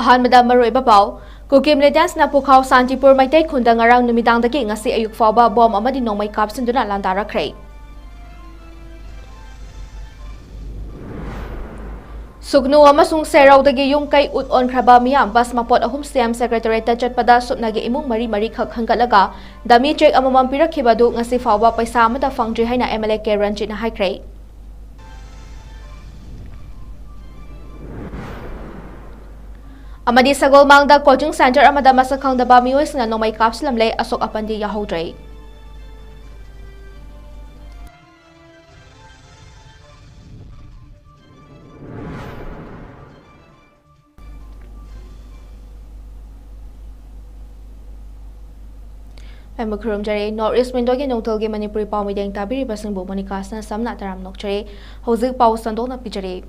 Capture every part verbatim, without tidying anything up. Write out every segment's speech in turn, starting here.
ꯑꯍꯥꯟꯕꯗ ꯃꯔꯨꯑꯣꯏꯕ ꯄꯥꯎ꯫ ꯀꯨꯀꯤ militants ꯅ ꯄꯨꯈꯥꯎ ꯁꯥꯟꯇꯤꯄꯨꯔ ꯃꯩꯇꯩ ꯈꯨꯟꯗ ꯉꯔꯥꯡ ꯅꯨꯃꯤꯗꯥꯡꯗꯒꯤ ꯉꯁꯤ ꯑꯌꯨꯛ ꯐꯥꯎꯕ ꯕꯣꯝ ꯑꯃꯗꯤ ꯅꯣꯡꯃꯩ ꯀꯥꯞꯁꯤꯟꯗꯨꯅ ꯂꯥꯟꯗꯥꯔꯛꯈ꯭ꯔꯦ꯫ ꯁꯨꯒꯅꯨ ꯑꯃꯁꯨꯡ ꯁꯦꯔꯧꯗꯒꯤ ꯌꯨꯝ ꯀꯩ ꯎꯠ ꯑꯣꯟꯈ꯭ꯔꯕ ꯃꯤꯌꯥꯝ ꯕꯁ ꯃꯄꯣꯠ ꯑꯍꯨꯝ C M Secretariat ꯇ ꯆꯠꯄꯗ ꯁꯨꯞꯅꯒꯤ ꯏꯃꯨꯡ ꯃꯔꯤ ꯃꯔꯤꯈꯛ ꯈꯟꯒꯠꯂꯒ dummy cheque ꯑꯃꯃꯝ ꯄꯤꯔꯛꯈꯤꯕ ꯑꯗꯨ ꯉꯁꯤ ꯐꯥꯎꯕ ꯄꯩꯁꯥ ꯑꯃꯠꯇ ꯐꯪꯗ꯭ꯔꯤ ꯍꯥꯏꯅ M L A K ꯔꯟꯖꯤꯠꯅ ꯍꯥꯏꯈ꯭ꯔꯦ꯫ ꯑꯃꯗꯤ ꯁꯒꯣꯜꯃꯥꯡꯗ coaching centre ꯑꯃꯗ ꯃꯁꯛ ꯈꯪꯗꯕ ꯃꯤꯑꯣꯏꯁꯤꯡꯅ ꯅꯣꯡꯃꯩ ꯀꯥꯞꯁꯤꯜꯂꯝꯂꯦ, ꯑꯁꯣꯛ ꯑꯄꯟꯗꯤ ꯌꯥꯎꯍꯧꯗ꯭ꯔꯦ꯫ ꯑꯩ ꯈꯨꯔꯨꯝꯖꯔꯤ꯫ North East Window ꯒꯤ ꯅꯣꯡꯊꯣꯜꯒꯤ ꯃꯅꯤꯄꯨꯔꯤ ꯄꯥꯎꯃꯤꯗꯦꯡ ꯇꯥꯕꯤꯔꯤꯕꯁꯤꯡꯕꯨ ꯃꯣꯅꯤꯀꯥ ꯁꯅꯥꯁꯝꯅ ꯇꯔꯥꯝꯅ ꯑꯣꯛꯆꯔꯤ꯫ ꯍꯧꯖꯤꯛ ꯄꯥꯎ ꯁꯟꯗꯣꯛꯅ ꯄꯤꯖꯔꯤ꯫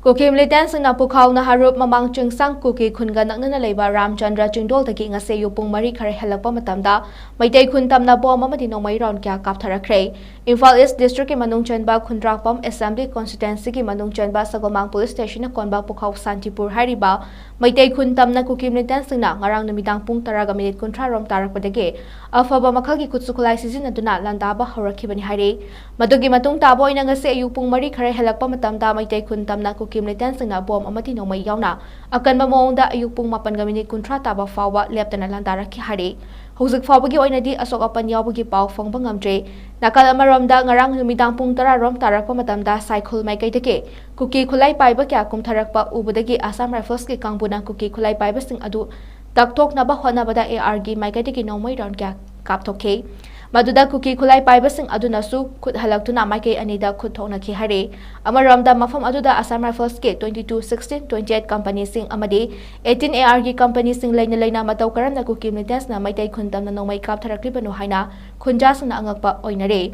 ꯀꯨꯀꯤ militants ꯁꯤꯡꯅ ꯄꯨꯈꯥꯎ ꯅꯍꯥꯔꯨꯞ ꯃꯃꯥꯡ ꯆꯤꯡꯁꯥꯡ ꯀꯨꯀꯤ ꯈꯨꯟꯒ ꯅꯛꯅꯅ ꯂꯩꯕ ꯔꯥꯝꯆꯟꯗ꯭ꯔ ꯆꯤꯡꯗꯣꯜꯗꯒꯤ ꯉꯁꯤ ꯑꯌꯨꯛ ꯄꯨꯡ ꯃꯔꯤ ꯈꯔ ꯍꯦꯜꯂꯛꯄ ꯃꯇꯝꯗ ꯃꯩꯇꯩ ꯈꯨꯟ ꯇꯝꯅ ꯕꯣꯝ ꯑꯃꯗꯤ ꯅꯣꯡꯃꯩ round ꯀꯌꯥ ꯀꯥꯞꯊꯔꯛꯈ꯭ꯔꯦ꯫ ꯏꯝꯐꯥꯜ East District ꯀꯤ ꯃꯅꯨꯡ ꯆꯟꯕ ꯈꯨꯟꯗ꯭ꯔꯥꯛꯄꯝ Assembly Constituency ꯒꯤ ꯃꯅꯨꯡ ꯆꯟꯕ ꯁꯒꯣꯜꯃꯥꯡ Police Station ꯅ ꯀꯣꯟꯕ ꯄꯨꯈꯥꯎ ꯁꯥꯟꯇꯤꯄꯨꯔ ꯍꯥꯏꯔꯤꯕ ꯃꯩꯇꯩ ꯈꯨꯟ ꯇꯝꯅ ꯀꯨꯀꯤ militants ꯁꯤꯡꯅ ꯉꯔꯥꯡ ꯅꯨꯃꯤꯗꯥꯡ ꯄꯨꯡ ꯇꯔꯥꯒ ꯃꯤꯅꯤꯠ ꯀꯨꯟꯊ꯭ꯔꯥ ꯔꯣꯝ ꯇꯥꯔꯛꯄꯗꯒꯤ ꯑꯐꯕ ꯃꯈꯜꯒꯤ ꯈꯨꯠꯁꯨ ꯈꯨꯠꯂꯥꯏ ꯁꯤꯖꯤꯟꯅꯗꯨꯅ ꯂꯥꯟꯗꯥꯕ ꯍꯧꯔꯛꯈꯤꯕꯅꯤ ꯍꯥꯏꯔꯤ꯫ ꯃꯗꯨꯒꯤ ꯃꯇꯨꯡ ꯇꯥꯕ ꯑꯣꯏꯅ ꯉꯁꯤ ꯑꯌꯨꯛ ꯄꯨꯡ ꯃꯔꯤ ꯈꯔ ꯍꯦꯜꯂꯛꯄ ꯃꯇꯝꯗ ꯃꯩꯇꯩ ꯈꯨꯟ ꯇꯝꯅ ꯀꯨꯀꯤ militants ꯁꯤꯡꯅ ꯕꯣꯝ ꯑꯃꯗꯤ ꯅꯣꯡꯃꯩ ꯌꯥꯎꯅ ꯑꯀꯟꯕ ꯃꯑꯣꯡꯗ ꯑꯌꯨꯛ ꯄꯨꯡ ꯃꯥꯄꯟꯒ ꯃꯤꯅꯤꯠ ꯀꯨꯟꯊ꯭ꯔꯥ ꯇꯥꯕ ꯐꯥꯎꯕ ꯂꯦꯞꯇꯅ ꯂꯥꯟꯗꯥꯔꯛꯈꯤ ꯍꯥꯏꯔꯤ꯫ ꯍꯧꯖꯤꯛ ꯐꯥꯎꯕꯒꯤ ꯑꯣꯏꯅꯗꯤ ꯑꯁꯣꯛ ꯑꯄꯟ ꯌꯥꯎꯕꯒꯤ ꯄꯥꯎ ꯐꯪꯕ ꯉꯝꯗ꯭ꯔꯤ꯫ ꯅꯥꯀꯜ ꯑꯃꯔꯣꯝꯗ, ꯉꯔꯥꯡ ꯅꯨꯃꯤꯗꯥꯡ ꯄꯨꯡ ꯇꯔꯥ ꯔꯣꯝ ꯇꯥꯔꯛꯄ ꯃꯇꯝꯗ ꯁꯥꯏꯈꯨꯜ ꯃꯥꯏꯀꯩꯗꯒꯤ ꯀꯨꯀꯤ ꯈꯨꯠꯂꯥꯏ ꯄꯥꯏꯕ ꯀꯌꯥ ꯀꯨꯝꯊꯔꯛꯄ ꯎꯕꯗꯒꯤ Assam Rifles ꯀꯤ ꯀꯥꯡꯕꯨꯅ ꯀꯨꯀꯤ ꯈꯨꯠꯂꯥꯏ ꯄꯥꯏꯕꯁꯤꯡ ꯑꯗꯨ ꯇꯛꯊꯣꯛꯅꯕ ꯍꯣꯠꯅꯕꯗ A R ꯒꯤ ꯃꯥꯏꯀꯩꯗꯒꯤ ꯅꯣꯡꯃꯩ round ꯀꯌꯥ ꯀꯥꯞꯊꯣꯛꯈꯤ꯫ ꯃꯗꯨꯗ ꯀꯨꯀꯤ ꯈꯨꯠꯂꯥꯏ ꯄꯥꯏꯕꯁꯤꯡ ꯑꯗꯨꯅꯁꯨ ꯈꯨꯠ ꯍꯜꯂꯛꯇꯨꯅ ꯃꯥꯏꯀꯩ ꯑꯅꯤꯗ ꯈꯨꯠ ꯊꯣꯛꯅꯈꯤ ꯍꯥꯏꯔꯤ꯫ ꯑꯃꯔꯣꯝꯗ, ꯃꯐꯝ ꯑꯗꯨꯗ Assam Rifles ꯀꯤ twenty two sixteen twenty eight company ꯁꯤꯡ ꯑꯃꯗꯤ eighteen A R ꯒꯤ company ꯁꯤꯡ ꯂꯩꯅ ꯂꯩꯅ ꯃꯇꯧ ꯀꯔꯝꯅ ꯀꯨꯀꯤ militants ꯅ ꯃꯩꯇꯩ ꯈꯨꯟ ꯇꯝꯅ ꯅꯣꯡꯃꯩ ꯀꯥꯞꯊꯔꯛꯂꯤꯕꯅꯣ ꯍꯥꯏꯅ ꯈꯨꯟꯖꯥꯁꯤꯡꯅ ꯑꯉꯛꯄ ꯑꯣꯏꯅꯔꯤ꯫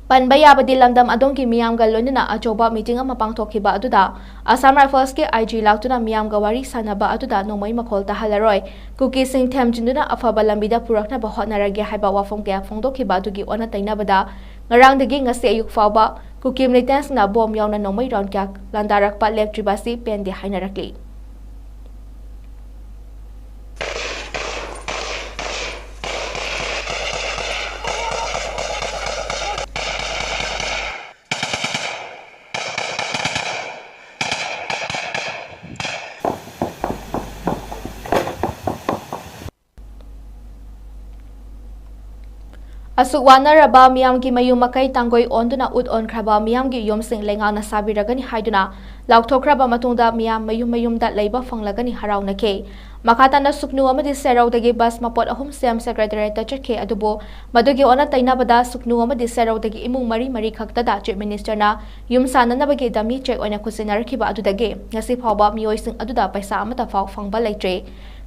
ꯄꯟꯕ ꯌꯥꯕꯗꯤ, ꯂꯝꯗꯝ ꯑꯗꯣꯝꯒꯤ ꯃꯤꯌꯥꯝꯒ ꯂꯣꯏꯅꯅ ꯑꯆꯧꯕ meeting ꯑꯃ ꯄꯥꯡꯊꯣꯛꯈꯤꯕ ꯑꯗꯨꯗ Assam Rifles ꯀꯤ I G ꯂꯥꯛꯇꯨꯅ ꯃꯤꯌꯥꯝꯒ ꯋꯥꯔꯤ ꯁꯥꯅꯕ ꯑꯗꯨꯗ ꯅꯣꯡꯃꯩ ꯃꯈꯣꯜ ꯇꯥꯍꯜꯂꯔꯣꯏ, ꯀꯨꯀꯤꯁꯤꯡ ꯊꯦꯝꯖꯤꯟꯗꯨꯅ ꯑꯐꯕ ꯂꯝꯕꯤꯗ ꯄꯨꯔꯛꯅꯕ ꯍꯣꯠꯅꯔꯒꯦ ꯍꯥꯏꯕ ꯋꯥꯐꯝ ꯀꯌꯥ ꯐꯣꯡꯗꯣꯛꯈꯤꯕ ꯑꯗꯨꯒꯤ ꯑꯣꯟꯅ ꯇꯩꯅꯕꯗ ꯉꯔꯥꯡꯗꯒꯤ ꯉꯁꯤ ꯑꯌꯨꯛ ꯐꯥꯎꯕ ꯀꯨꯀꯤ militants ꯅ ꯕꯣꯝ ꯌꯥꯎꯅ ꯅꯣꯡꯃꯩ round ꯀꯌꯥ ꯂꯥꯟꯗꯥꯔꯛꯄ ꯂꯦꯞꯇ꯭ꯔꯤꯕ ꯑꯁꯤ ꯄꯦꯟꯗꯦ ꯍꯥꯏꯅꯔꯛꯂꯤ꯫ ꯑꯁꯨꯛ ꯋꯥꯅꯔꯕ ꯃꯤꯌꯥꯝꯒꯤ ꯃꯌꯨꯝ ꯃꯀꯩ ꯇꯥꯡꯒꯣꯏ ꯑꯣꯟꯗꯨꯅ ꯎꯠ ꯑꯣꯟꯈ꯭ꯔꯕ ꯃꯤꯌꯥꯝꯒꯤ ꯌꯨꯝꯁꯤꯡ ꯂꯩꯉꯥꯛꯅ ꯁꯥꯕꯤꯔꯒꯅꯤ ꯍꯥꯏꯗꯨꯅ ꯂꯥꯎꯊꯣꯛꯈ꯭ꯔꯕ ꯃꯇꯨꯡꯗ ꯃꯤꯌꯥꯝ ꯃꯌꯨꯝ ꯃꯌꯨꯝꯗ ꯂꯩꯕ ꯐꯪꯂꯒꯅꯤ ꯍꯔꯥꯎꯅꯈꯤ꯫ ꯃꯈꯥ ꯇꯥꯅ ꯁꯨꯛꯅꯨ ꯑꯃꯗꯤ ꯁꯦꯔꯧꯗꯒꯤ ꯕꯁ ꯃꯄꯣꯠ ꯑꯍꯨꯝ ꯁꯤ ꯑꯦꯝ ꯁꯦꯀ꯭ꯔꯦꯇꯔꯤꯌꯦꯠꯇ ꯆꯠꯈꯤ꯫ ꯑꯗꯨꯕꯨ ꯃꯗꯨꯒꯤ ꯑꯣꯟꯅ ꯇꯩꯅꯕꯗ ꯁꯨꯛꯅꯨ ꯑꯃꯗꯤ ꯁꯦꯔꯧꯗꯒꯤ ꯏꯃꯨꯡ ꯃꯔꯤ ꯃꯔꯤ ꯈꯛꯇꯗ ꯆꯤꯐ ꯃꯤꯅꯤꯁꯇꯔꯅ ꯌꯨꯝ ꯁꯥꯅꯅꯕꯒꯤ ꯗꯃꯤ ꯆꯦꯛ ꯑꯣꯏꯅ ꯈꯨꯠꯁꯤꯟꯅꯔꯛꯈꯤꯕ ꯑꯗꯨꯗꯒꯤ ꯉꯁꯤ ꯐꯥꯎꯕ ꯃꯤꯑꯣꯏꯁꯤꯡ ꯑꯗꯨꯗ ꯄꯩꯁꯥ ꯑꯃꯠꯇ ꯐꯥꯎ ꯐꯪꯕ ꯂꯩꯇ꯭ꯔꯤ꯫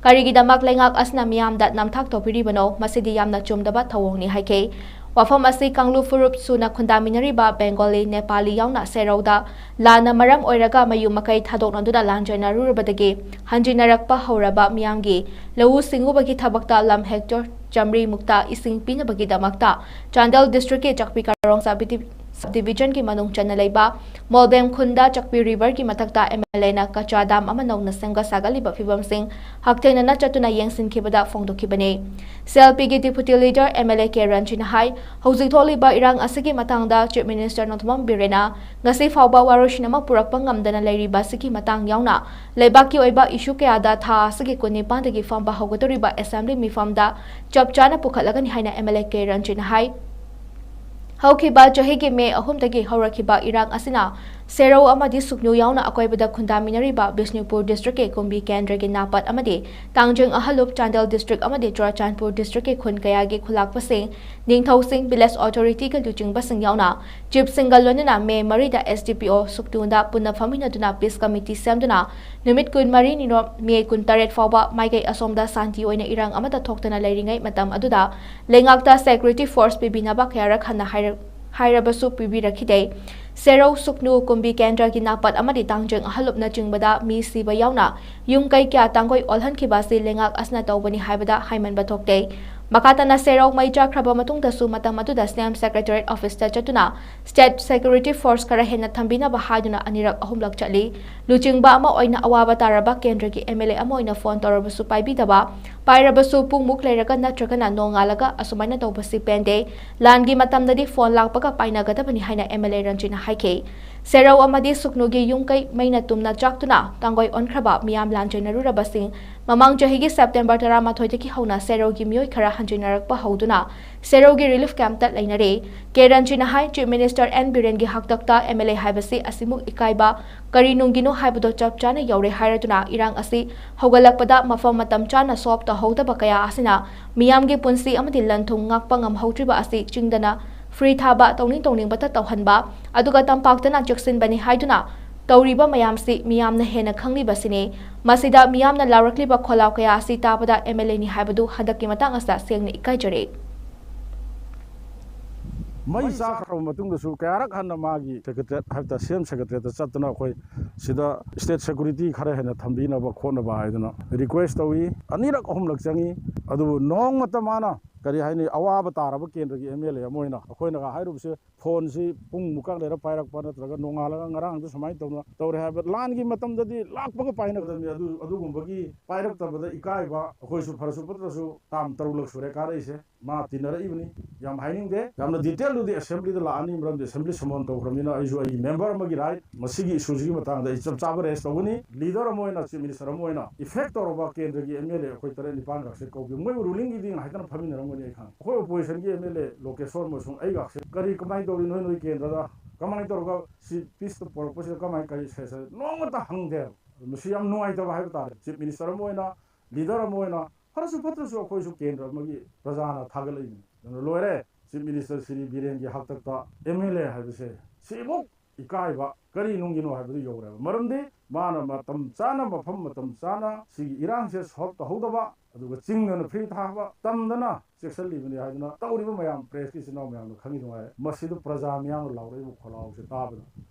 ꯀꯔꯤꯒꯤꯗꯃꯛ ꯂꯩꯉꯥꯛ ꯑꯁꯤꯅ ꯃꯤꯌꯥꯝꯗ ꯅꯝꯊꯥꯛ ꯇꯧꯕꯤꯔꯤꯕꯅꯣ? ꯃꯁꯤꯗꯤ ꯌꯥꯝꯅ ꯆꯨꯝꯗꯕ ꯊꯧꯑꯣꯡꯅꯤ ꯍꯥꯏꯈꯤ꯫ ꯋꯥꯐꯝ ꯑꯁꯤ ꯀꯥꯡꯂꯨꯞ ꯐꯨꯔꯨꯞ ꯁꯨꯅ ꯈꯨꯟꯗꯥꯃꯤꯟꯅꯔꯤꯕ ꯕꯦꯡꯒꯣꯂꯤ, ꯅꯦꯄꯥꯂꯤ ꯌꯥꯎꯅ ꯁꯦꯔꯧꯗ ꯂꯥꯟꯅ ꯃꯔꯝ ꯑꯣꯏꯔꯒ ꯃꯌꯨꯝ ꯃꯀꯩ ꯊꯥꯗꯣꯛꯅꯗꯨꯅ ꯂꯥꯟꯖꯦꯟꯅꯔꯨꯔꯕꯗꯒꯤ ꯍꯟꯖꯤꯟꯅꯔꯛꯄ ꯍꯧꯔꯕ ꯃꯤꯌꯥꯝꯒꯤ ꯂꯧꯎ ꯁꯤꯡꯎꯕꯒꯤ ꯊꯕꯛꯇ ꯂꯝ ꯍꯦꯛꯇꯔ ꯆꯥꯃꯔꯤ ꯃꯨꯛꯇ ꯏꯁꯤꯡ ꯄꯤꯅꯕꯒꯤꯗꯃꯛꯇ ꯆꯥꯟꯗꯦꯜ ꯗꯤꯁꯇ꯭ꯔꯤꯛꯀꯤ ꯆꯥꯛꯄꯤ ꯀꯥꯔꯣꯡ ꯁꯕ ꯗꯤꯕꯤꯖꯟꯒꯤ ꯃꯅꯨꯡ ꯆꯟꯅ ꯂꯩꯕ ꯃꯣꯜꯕꯦꯝ ꯈꯨꯟꯗ ꯆꯥꯛꯄꯤ ꯔꯤꯚꯔꯒꯤ ꯃꯊꯛꯇ ꯑꯦꯝ ꯑꯦꯜ ꯑꯦꯅ ꯀꯆꯥ ꯗꯥꯝ ꯑꯃ ꯅꯧꯅ ꯁꯦꯝꯒꯠ ꯁꯥꯒꯠꯂꯤꯕ ꯐꯤꯕꯝꯁꯤꯡ ꯍꯛꯊꯦꯡꯅꯅ ꯆꯠꯇꯨꯅ ꯌꯦꯡꯁꯤꯟꯈꯤꯕꯗ ꯐꯣꯡꯗꯣꯛꯈꯤꯕꯅꯤ꯫ ꯁꯤ ꯑꯦꯜ ꯄꯤꯒꯤ deputy leader M L A K ꯔꯟꯖꯤꯅ ꯍꯥꯏ, ꯍꯧꯖꯤꯛ ꯊꯣꯛꯂꯤꯕ ꯏꯔꯥꯡ ꯑꯁꯤꯒꯤ ꯃꯇꯥꯡꯗ ꯆꯤꯐ ꯃꯤꯅꯤꯁꯇꯔ ꯅꯣꯡꯊꯣꯝꯕꯝ ꯕꯤꯔꯦꯟꯅ ꯉꯁꯤ ꯐꯥꯎꯕ ꯋꯥꯔꯣꯏꯁꯤꯟ ꯑꯃ ꯄꯨꯔꯛꯄ ꯉꯝꯗꯅ ꯂꯩꯔꯤꯕ ꯑꯁꯤꯒꯤ ꯃꯇꯥꯡ ꯌꯥꯎꯅ ꯂꯩꯕꯥꯛꯀꯤ ꯑꯣꯏꯕ ꯏꯁꯨ ꯀꯌꯥꯗ ꯊꯥ ꯑꯁꯤꯒꯤ ꯀꯨꯟꯅꯤꯄꯥꯟꯗꯒꯤ ꯐꯝꯕ ꯍꯧꯒꯗꯧꯔꯤꯕ ꯑꯦꯁꯦꯝꯕ꯭ꯂꯤ ꯃꯤꯐꯝꯗ ꯆꯞ ꯆꯥꯅ ꯄꯨꯈꯠꯂꯒꯅꯤ ꯍꯥꯏꯅ ꯑꯦꯝ ꯑꯦꯜ ꯑꯦ ꯀꯦ ꯔꯟꯖꯤꯅ ꯍꯥꯏ꯫ ꯍꯧꯈꯤꯕ ꯆꯍꯤꯒꯤ ꯃꯦ ꯑꯍꯨꯝꯗꯒꯤ ꯍꯧꯔꯛꯈꯤꯕ ꯏꯔꯥꯡ ꯑꯁꯤꯅ ꯁꯦꯔꯧ ꯑꯃꯗꯤ ꯁꯨꯛꯅꯨ ꯌꯥꯎꯅ ꯑꯀꯣꯏꯕꯗ ꯈꯨꯟꯗꯥꯃꯤꯟꯅꯔꯤꯕ ꯕꯤꯁꯅꯨꯄꯨꯔ ꯗꯤꯁꯇ꯭ꯔꯤꯛꯀꯤ ꯀꯨꯝꯕꯤ ꯀꯦꯟꯗ꯭ꯔꯒꯤ ꯅꯥꯄꯠ ꯑꯃꯗꯤ ꯇꯥꯡꯖꯤꯡ ꯑꯍꯜꯂꯨꯞ ꯆꯥꯟꯗꯦꯜ ꯗꯤꯁꯇ꯭ꯔꯤꯛ ꯑꯃꯗꯤ ꯆꯨꯔꯥꯆꯥꯟꯄꯨꯔ ꯗꯤꯁꯇ꯭ꯔꯤꯛꯀꯤ ꯈꯨꯟ ꯀꯌꯥꯒꯤ ꯈꯨꯂꯥꯛꯄꯁꯤꯡ, ꯅꯤꯡꯊꯧꯁꯤꯡ, ꯚꯤꯂꯦꯖ ꯑꯣꯊꯣꯔꯤꯇꯤꯒ ꯂꯨꯆꯤꯡꯕꯁꯤꯡ ꯌꯥꯎꯅ ꯆꯤꯐꯁꯤꯡꯒ ꯂꯣꯏꯅꯅ ꯃꯦ ꯃꯔꯤꯗ ꯑꯦꯁ ꯗꯤ ꯄꯤ ꯑꯣ ꯁꯨꯛꯅꯨꯗ ꯄꯨꯟꯅ ꯐꯝꯃꯤꯟꯅꯗꯨꯅ ꯄꯤꯁ ꯀꯃꯤꯇꯤ ꯁꯦꯝꯗꯨꯅ ꯅꯨꯃꯤꯠ ꯀꯨꯟꯃꯔꯤꯅꯤꯔꯣꯝ ꯃꯦ ꯀꯨꯟꯇꯔꯦꯠ ꯐꯥꯎꯕ ꯃꯥꯏꯀꯩ ꯑꯁꯣꯝꯗ ꯁꯥꯟꯇꯤ ꯑꯣꯏꯅ ꯏꯔꯥꯡ ꯑꯃꯠꯇ ꯊꯣꯛꯇꯅ ꯂꯩꯔꯤꯉꯩ ꯃꯇꯝ ꯑꯗꯨꯗ ꯂꯩꯉꯥꯛꯇ ꯁꯦꯀ꯭ꯌꯨꯔꯤꯇꯤ ꯐꯣꯔꯁ ꯄꯤꯕꯤꯅꯕ ꯀꯌꯥꯔꯛ ꯍꯟꯅ ꯍꯥꯏꯔ-, ꯍꯥꯏꯔꯕꯁꯨ ꯄꯤꯕꯤꯔꯛꯈꯤꯗꯦ꯫ ꯁꯦꯔꯧ ꯁꯨꯛꯅꯨ ꯀꯨꯝꯕꯤ ꯀꯦꯟꯗ꯭ꯔꯒꯤ ꯅꯥꯄꯠ ꯑꯃꯗꯤ ꯇꯥꯡꯖꯤꯡ ꯑꯍꯜꯂꯨꯞꯅꯆꯤꯡꯕꯗ ꯃꯤ ꯁꯤꯕ ꯌꯥꯎꯅ ꯌꯨꯝ ꯀꯩ ꯀꯌꯥ ꯇꯥꯡꯒꯣꯏ ꯑꯣꯜꯍꯟꯈꯤꯕ ꯑꯁꯤ ꯂꯩꯉꯥꯛ ꯑꯁꯤꯅ ꯇꯧꯕꯅꯤ ꯍꯥꯏꯕꯗ ꯍꯥꯏꯃꯟꯕ ꯊꯣꯛꯇꯦ꯫ ꯃꯈꯥ ꯇꯥꯅ ꯁꯦꯔꯧ ꯃꯩ ꯆꯥꯛꯈ꯭ꯔꯕ ꯃꯇꯨꯡꯗꯁꯨ ꯃꯇꯝ ꯑꯗꯨꯗ ꯁꯤ ꯑꯦꯝ ꯁꯦꯀ꯭ꯔꯦꯇꯔꯤꯌꯦꯠ ꯑꯣꯐꯤꯁꯇ ꯆꯠꯇꯨꯅ ꯁ꯭ꯇꯦꯠ ꯁꯦꯀ꯭ꯌꯨꯔꯤꯇꯤ ꯐꯣꯔꯁ ꯈꯔ ꯍꯦꯟꯅ ꯊꯝꯕꯤꯅꯕ ꯍꯥꯏꯗꯨꯅ ꯑꯅꯤꯔꯛ ꯑꯍꯨꯝꯂꯛ ꯆꯠꯂꯤ꯫ ꯂꯨꯆꯤꯡꯕ ꯑꯃ ꯑꯣꯏꯅ ꯑꯋꯥꯕ ꯇꯥꯔꯕ ꯀꯦꯟꯗ꯭ꯔꯒꯤ ꯑꯦꯝ ꯑꯦꯜ ꯑꯦ ꯑꯃ ꯑꯣꯏꯅ ꯐꯣꯟ ꯇꯧꯔꯕꯁꯨ ꯄꯥꯏꯕꯤꯗꯕ, ꯄꯥꯏꯔꯕꯁꯨ ꯄꯨꯡꯃꯨꯛ ꯂꯩꯔꯒ ꯅꯠꯇ꯭ꯔꯒꯅ ꯅꯣꯡꯉꯥꯜꯂꯒ ꯑꯁꯨꯃꯥꯏꯅ ꯇꯧꯕꯁꯤ ꯄꯦꯟꯗꯦ꯫ ꯂꯥꯟꯒꯤ ꯃꯇꯝꯗꯗꯤ ꯐꯣꯟ ꯂꯥꯛꯄꯒ ꯄꯥꯏꯅꯒꯗꯕꯅꯤ ꯍꯥꯏꯅ ꯑꯦꯝ ꯑꯦꯜ ꯑꯦ ꯔꯟꯖꯤꯅ ꯍꯥꯏꯈꯤ꯫ ꯁꯦꯔꯧ ꯑꯃꯗꯤ ꯁꯨꯒꯅꯨꯒꯤ ꯌꯨꯝ ꯀꯩ ꯃꯩꯅ ꯇꯨꯝꯅ ꯆꯥꯛꯇꯨꯅ ꯇꯥꯡꯒꯣꯏ ꯑꯣꯟꯈ꯭ꯔꯕ ꯃꯤꯌꯥꯝ ꯂꯥꯟꯖꯦꯟꯅꯔꯨꯔꯕꯁꯤꯡ ꯃꯃꯥꯡ ꯆꯍꯤꯒꯤ ꯁꯦꯞꯇꯦꯝꯕꯔ ꯇꯔꯥꯃꯥꯊꯣꯏꯗꯒꯤ ꯍꯧꯅ ꯁꯦꯔꯧꯒꯤ ꯃꯤꯑꯣꯏ ꯈꯔ ꯍꯟꯖꯤꯟꯅꯔꯛꯄ ꯍꯧꯗꯨꯅ ꯁꯦꯔꯧꯒꯤ ꯔꯤꯂꯤꯐ ꯀꯦꯝꯞꯇ ꯂꯩꯅꯔꯦ꯫ ꯀꯦ ꯔꯟꯖꯤꯅ ꯍꯥꯏ, ꯆꯤꯐ ꯃꯤꯅꯤꯁꯇꯔ ꯑꯦꯟ ꯕꯤꯔꯦꯟꯒꯤ ꯍꯥꯛꯇꯛꯇ ꯑꯦꯝ ꯑꯦꯜ ꯑꯦ ꯍꯥꯏꯕꯁꯤ ꯑꯁꯤꯃꯨꯛ ꯏꯀꯥꯏꯕ ꯀꯔꯤ ꯅꯨꯡꯒꯤꯅꯣ ꯍꯥꯏꯕꯗꯣ ꯆꯞ ꯆꯥꯅ ꯌꯧꯔꯦ ꯍꯥꯏꯔꯗꯨꯅ ꯏꯔꯥꯡ ꯑꯁꯤ ꯍꯧꯒꯠꯂꯛꯄꯗ ꯃꯐꯝ ꯃꯇꯝ ꯆꯥꯅ ꯁꯣꯞ ꯇꯧꯍꯧꯗꯕ ꯀꯌꯥ ꯑꯁꯤꯅ ꯃꯤꯌꯥꯝꯒꯤ ꯄꯨꯟꯁꯤ ꯑꯃꯗꯤ ꯂꯟ ꯊꯨꯝ ꯉꯥꯛꯄ ꯉꯝꯍꯧꯗ꯭ꯔꯤꯕ ꯑꯁꯤ ꯆꯤꯡꯗꯅ ꯐ꯭ꯔꯤ ꯊꯥꯕ, ꯇꯧꯅꯤꯡ ꯇꯧꯅꯤꯡꯕꯇ ꯇꯧꯍꯟꯕ, ꯑꯗꯨꯒ ꯇꯝꯄꯥꯛꯇꯅ ꯆꯦꯛꯁꯤꯟꯕꯅꯤ ꯍꯥꯏꯗꯨꯅ ꯇꯧꯔꯤꯕ ꯃꯌꯥꯝꯁꯤ ꯃꯤꯌꯥꯝꯅ ꯍꯦꯟꯅ ꯈꯪꯂꯤꯕꯁꯤꯅꯤ꯫ ꯃꯁꯤꯗ ꯃꯤꯌꯥꯝꯅ ꯂꯥꯎꯔꯛꯂꯤꯕ ꯈꯣꯜꯂꯥꯎ ꯀꯌꯥ ꯑꯁꯤ ꯇꯥꯕꯗ ꯑꯦꯝ ꯑꯦꯜ ꯑꯦꯅꯤ ꯍꯥꯏꯕꯗꯨ ꯍꯟꯗꯛꯀꯤ ꯃꯇꯥꯡ ꯑꯁꯤꯗ ꯁꯦꯡꯅ ꯏꯀꯥꯏꯖꯔꯦ꯫ ꯃꯩ ꯆꯥꯈ꯭ꯔꯕ ꯃꯇꯨꯡꯗꯁꯨ ꯀꯌꯥꯔꯛ ꯍꯟꯅ ꯃꯥꯒꯤ ꯁꯦꯀ꯭ꯔꯦꯇꯔꯤꯌꯦꯠ ꯍꯥꯏꯕ ꯇꯥꯔꯦ, ꯁꯤ ꯑꯦꯝ ꯁꯦꯀ꯭ꯔꯦꯇꯔꯤꯌꯦꯠꯇ ꯆꯠꯇꯅ ꯑꯩꯈꯣꯏ ꯁꯤꯗ ꯁ꯭ꯇꯦꯠ ꯁꯦꯀ꯭ꯌꯨꯔꯤꯇꯤ ꯈꯔ ꯍꯦꯟꯅ ꯊꯝꯕꯤꯅꯕ ꯈꯣꯠꯅꯕ ꯍꯥꯏꯗꯅ ꯔꯤꯀ꯭ꯋꯦꯁ ꯇꯧꯏ꯫ ꯑꯅꯤꯔꯛ ꯑꯍꯨꯝꯂꯛ ꯆꯪꯏ꯫ ꯑꯗꯨꯕꯨ ꯅꯣꯡꯃꯇ ꯃꯥꯅ, ꯀꯔꯤ ꯍꯥꯏꯅꯤ, ꯑꯋꯥꯕ ꯇꯥꯔꯕ ꯀꯦꯟꯗ꯭ꯔꯒꯤ ꯑꯦꯝ ꯑꯦꯜ ꯑꯦ ꯑꯃ ꯑꯣꯏꯅ ꯑꯩꯈꯣꯏꯅꯒ ꯍꯥꯏꯔꯨꯕꯁꯦ, ꯐꯣꯟꯁꯤ ꯄꯨꯡ ꯃꯨꯛꯀ ꯂꯩꯔ ꯄꯥꯏꯔꯛꯄ ꯅꯠꯇ꯭ꯔꯒ ꯅꯣꯡꯉꯥꯜꯂꯒ ꯉꯔꯥꯡꯁꯨ ꯁꯨꯃꯥꯏꯅ ꯇꯧꯅ ꯇꯧꯔꯦ ꯍꯥꯏꯕ, ꯂꯥꯟꯒꯤ ꯃꯇꯝꯗꯗꯤ ꯂꯥꯛꯄꯒ ꯄꯥꯏꯅꯒꯗꯕꯅꯤ꯫ ꯑꯗꯨ, ꯑꯗꯨꯒꯨꯝꯕꯒꯤ ꯄꯥꯏꯔꯛꯇꯕꯗ ꯏꯀꯥꯏꯕ, ꯑꯩꯈꯣꯏꯁꯨ ꯐꯔꯁꯨ ꯐꯠꯇ꯭ꯔꯁꯨ ꯇꯥꯝ ꯇꯔꯨꯛꯂꯛ ꯁꯨꯔꯦ ꯀꯥꯔꯛꯏꯁꯦ꯫ ꯃꯥ ꯇꯤꯟꯅꯔꯛꯏꯕꯅꯤ꯫ ꯌꯥꯝ ꯍꯥꯏꯅꯤꯡꯗꯦ꯫ ꯌꯥꯝꯅ ꯗꯤꯇꯦꯜꯗꯨꯗꯤ ꯑꯦꯁꯦꯝꯕ꯭ꯂꯤꯗ ꯂꯥꯛꯑꯅꯤ, ꯃꯔꯝꯗꯤ ꯑꯦꯁꯦꯝꯕ꯭ꯂꯤ ꯁꯃꯣꯟ ꯇꯧꯈ꯭ꯔꯕꯅꯤꯅ ꯑꯩꯁꯨ ꯑꯩꯒꯤ ꯃꯦꯝꯕꯔ ꯑꯃꯒꯤ ꯔꯥꯏꯠ, ꯃꯁꯤꯒꯤ ꯏꯁꯨꯁꯤꯒꯤ ꯃꯇꯥꯡꯗ ꯑꯩ ꯆꯞ ꯆꯥꯕ ꯔꯦꯁ ꯇꯧꯒꯅꯤ꯫ ꯂꯤꯗꯔ ꯑꯃ ꯑꯣꯏꯅ, ꯆꯤꯐ ꯃꯤꯅꯤꯁꯇꯔ ꯑꯃ ꯑꯣꯏꯅ ꯏꯐꯦꯛ ꯇꯧꯔꯕ ꯀꯦꯟꯗ꯭ꯔꯒꯤ ꯑꯦꯝ ꯑꯦꯜ ꯑꯦ ꯑꯩꯈꯣꯏ ꯇꯔꯦꯠ ꯅꯤꯄꯥꯟꯒꯁꯦ ꯀꯧꯕꯤꯌꯨ꯫ ꯃꯣꯏꯕꯨ ꯔꯨꯂꯤꯡꯒꯤꯗꯤ ꯉꯥꯏꯍꯥꯛꯇꯅ ꯐꯝꯃꯤꯟꯅꯔꯝꯒꯅꯤ ꯑꯩ ꯈꯪꯉꯦ꯫ ꯑꯩꯈꯣꯏ ꯑꯣꯄꯣꯖꯤꯁꯟꯒꯤ ꯑꯦꯝ ꯑꯦꯜ ꯑꯦ ꯂꯣꯀꯦꯁꯣꯔ ꯑꯃꯁꯨꯡ ꯑꯩꯒꯁꯦ ꯀꯔꯤ, ꯀꯃꯥꯏꯅ ꯇꯧꯔꯤ ꯅꯣꯏ, ꯅꯣꯏ ꯀꯦꯟꯗ꯭ꯔꯗ ꯀꯃꯥꯏꯅ ꯇꯧꯔꯒ ꯁꯤ ꯄꯤꯁꯇ ꯄꯣꯔꯛꯄꯁꯤꯗ ꯀꯃꯥꯏꯅ, ꯀꯔꯤ ꯁꯦꯁꯟ ꯅꯣꯡꯃꯇ ꯍꯪꯗꯦꯕ꯫ ꯃꯁꯤ ꯌꯥꯝ ꯅꯨꯡꯉꯥꯏꯇꯕ ꯍꯥꯏꯕ ꯇꯥꯔꯦ꯫ ꯆꯤꯐ ꯃꯤꯅꯤꯁꯇꯔ ꯑꯃ ꯑꯣꯏꯅ, ꯂꯤꯗꯔ ꯑꯃ ꯑꯣꯏꯅ, ꯐꯔꯁꯨ ꯐꯠꯇ꯭ꯔꯁꯨ ꯑꯩꯈꯣꯏꯁꯨ ꯀꯦꯟꯗ꯭ꯔ ꯑꯃꯒꯤ ꯄ꯭ꯔꯖꯥꯅ ꯊꯥꯒꯠꯂꯛꯏꯕꯅꯤ꯫ ꯑꯗꯨꯅ ꯂꯣꯏꯔꯦ꯫ ꯆꯤꯐ ꯃꯤꯅꯤꯁꯇꯔ ꯁ꯭ꯔꯤ ꯕꯤꯔꯦꯟꯒꯤ ꯍꯥꯛꯇꯛꯇ ꯑꯦꯝ ꯑꯦꯜ ꯑꯦ ꯍꯥꯏꯕꯁꯦ ꯁꯤꯃꯨꯛ ꯏꯀꯥꯏꯕ ꯀꯔꯤ ꯅꯨꯡꯒꯤꯅꯣ ꯍꯥꯏꯕꯗꯨ ꯌꯧꯔꯦꯕ꯫ ꯃꯔꯝꯗꯤ ꯃꯥꯅ ꯃꯇꯝ ꯆꯥꯅ, ꯃꯐꯝ ꯃꯇꯝ ꯆꯥꯅ ꯁꯤꯒꯤ ꯏꯔꯥꯡꯁꯦ ꯁꯣꯜꯕ ꯇꯧꯍꯧꯗꯕ, ꯑꯗꯨꯒ ꯆꯤꯡꯗꯅ ꯐ꯭ꯔꯤ ꯊꯥꯕ, ꯇꯝꯗꯅ ꯆꯦꯛꯁꯤꯜꯂꯤꯕꯅꯤ ꯍꯥꯏꯗꯨꯅ ꯇꯧꯔꯤꯕ ꯃꯌꯥꯝ, ꯄ꯭ꯔꯦꯁꯀꯤ ꯏꯆꯤꯟ ꯏꯅꯥꯎ ꯃꯌꯥꯝꯅ ꯈꯪꯉꯤ ꯅꯨꯡꯉꯥꯏꯔꯦ꯫ ꯃꯁꯤꯗ ꯄ꯭ꯔꯖꯥ ꯃꯤꯌꯥꯝꯅ ꯂꯥꯎꯔꯛꯏꯕ ꯈꯣꯜꯂꯥꯎꯁꯦ ꯇꯥꯕꯗ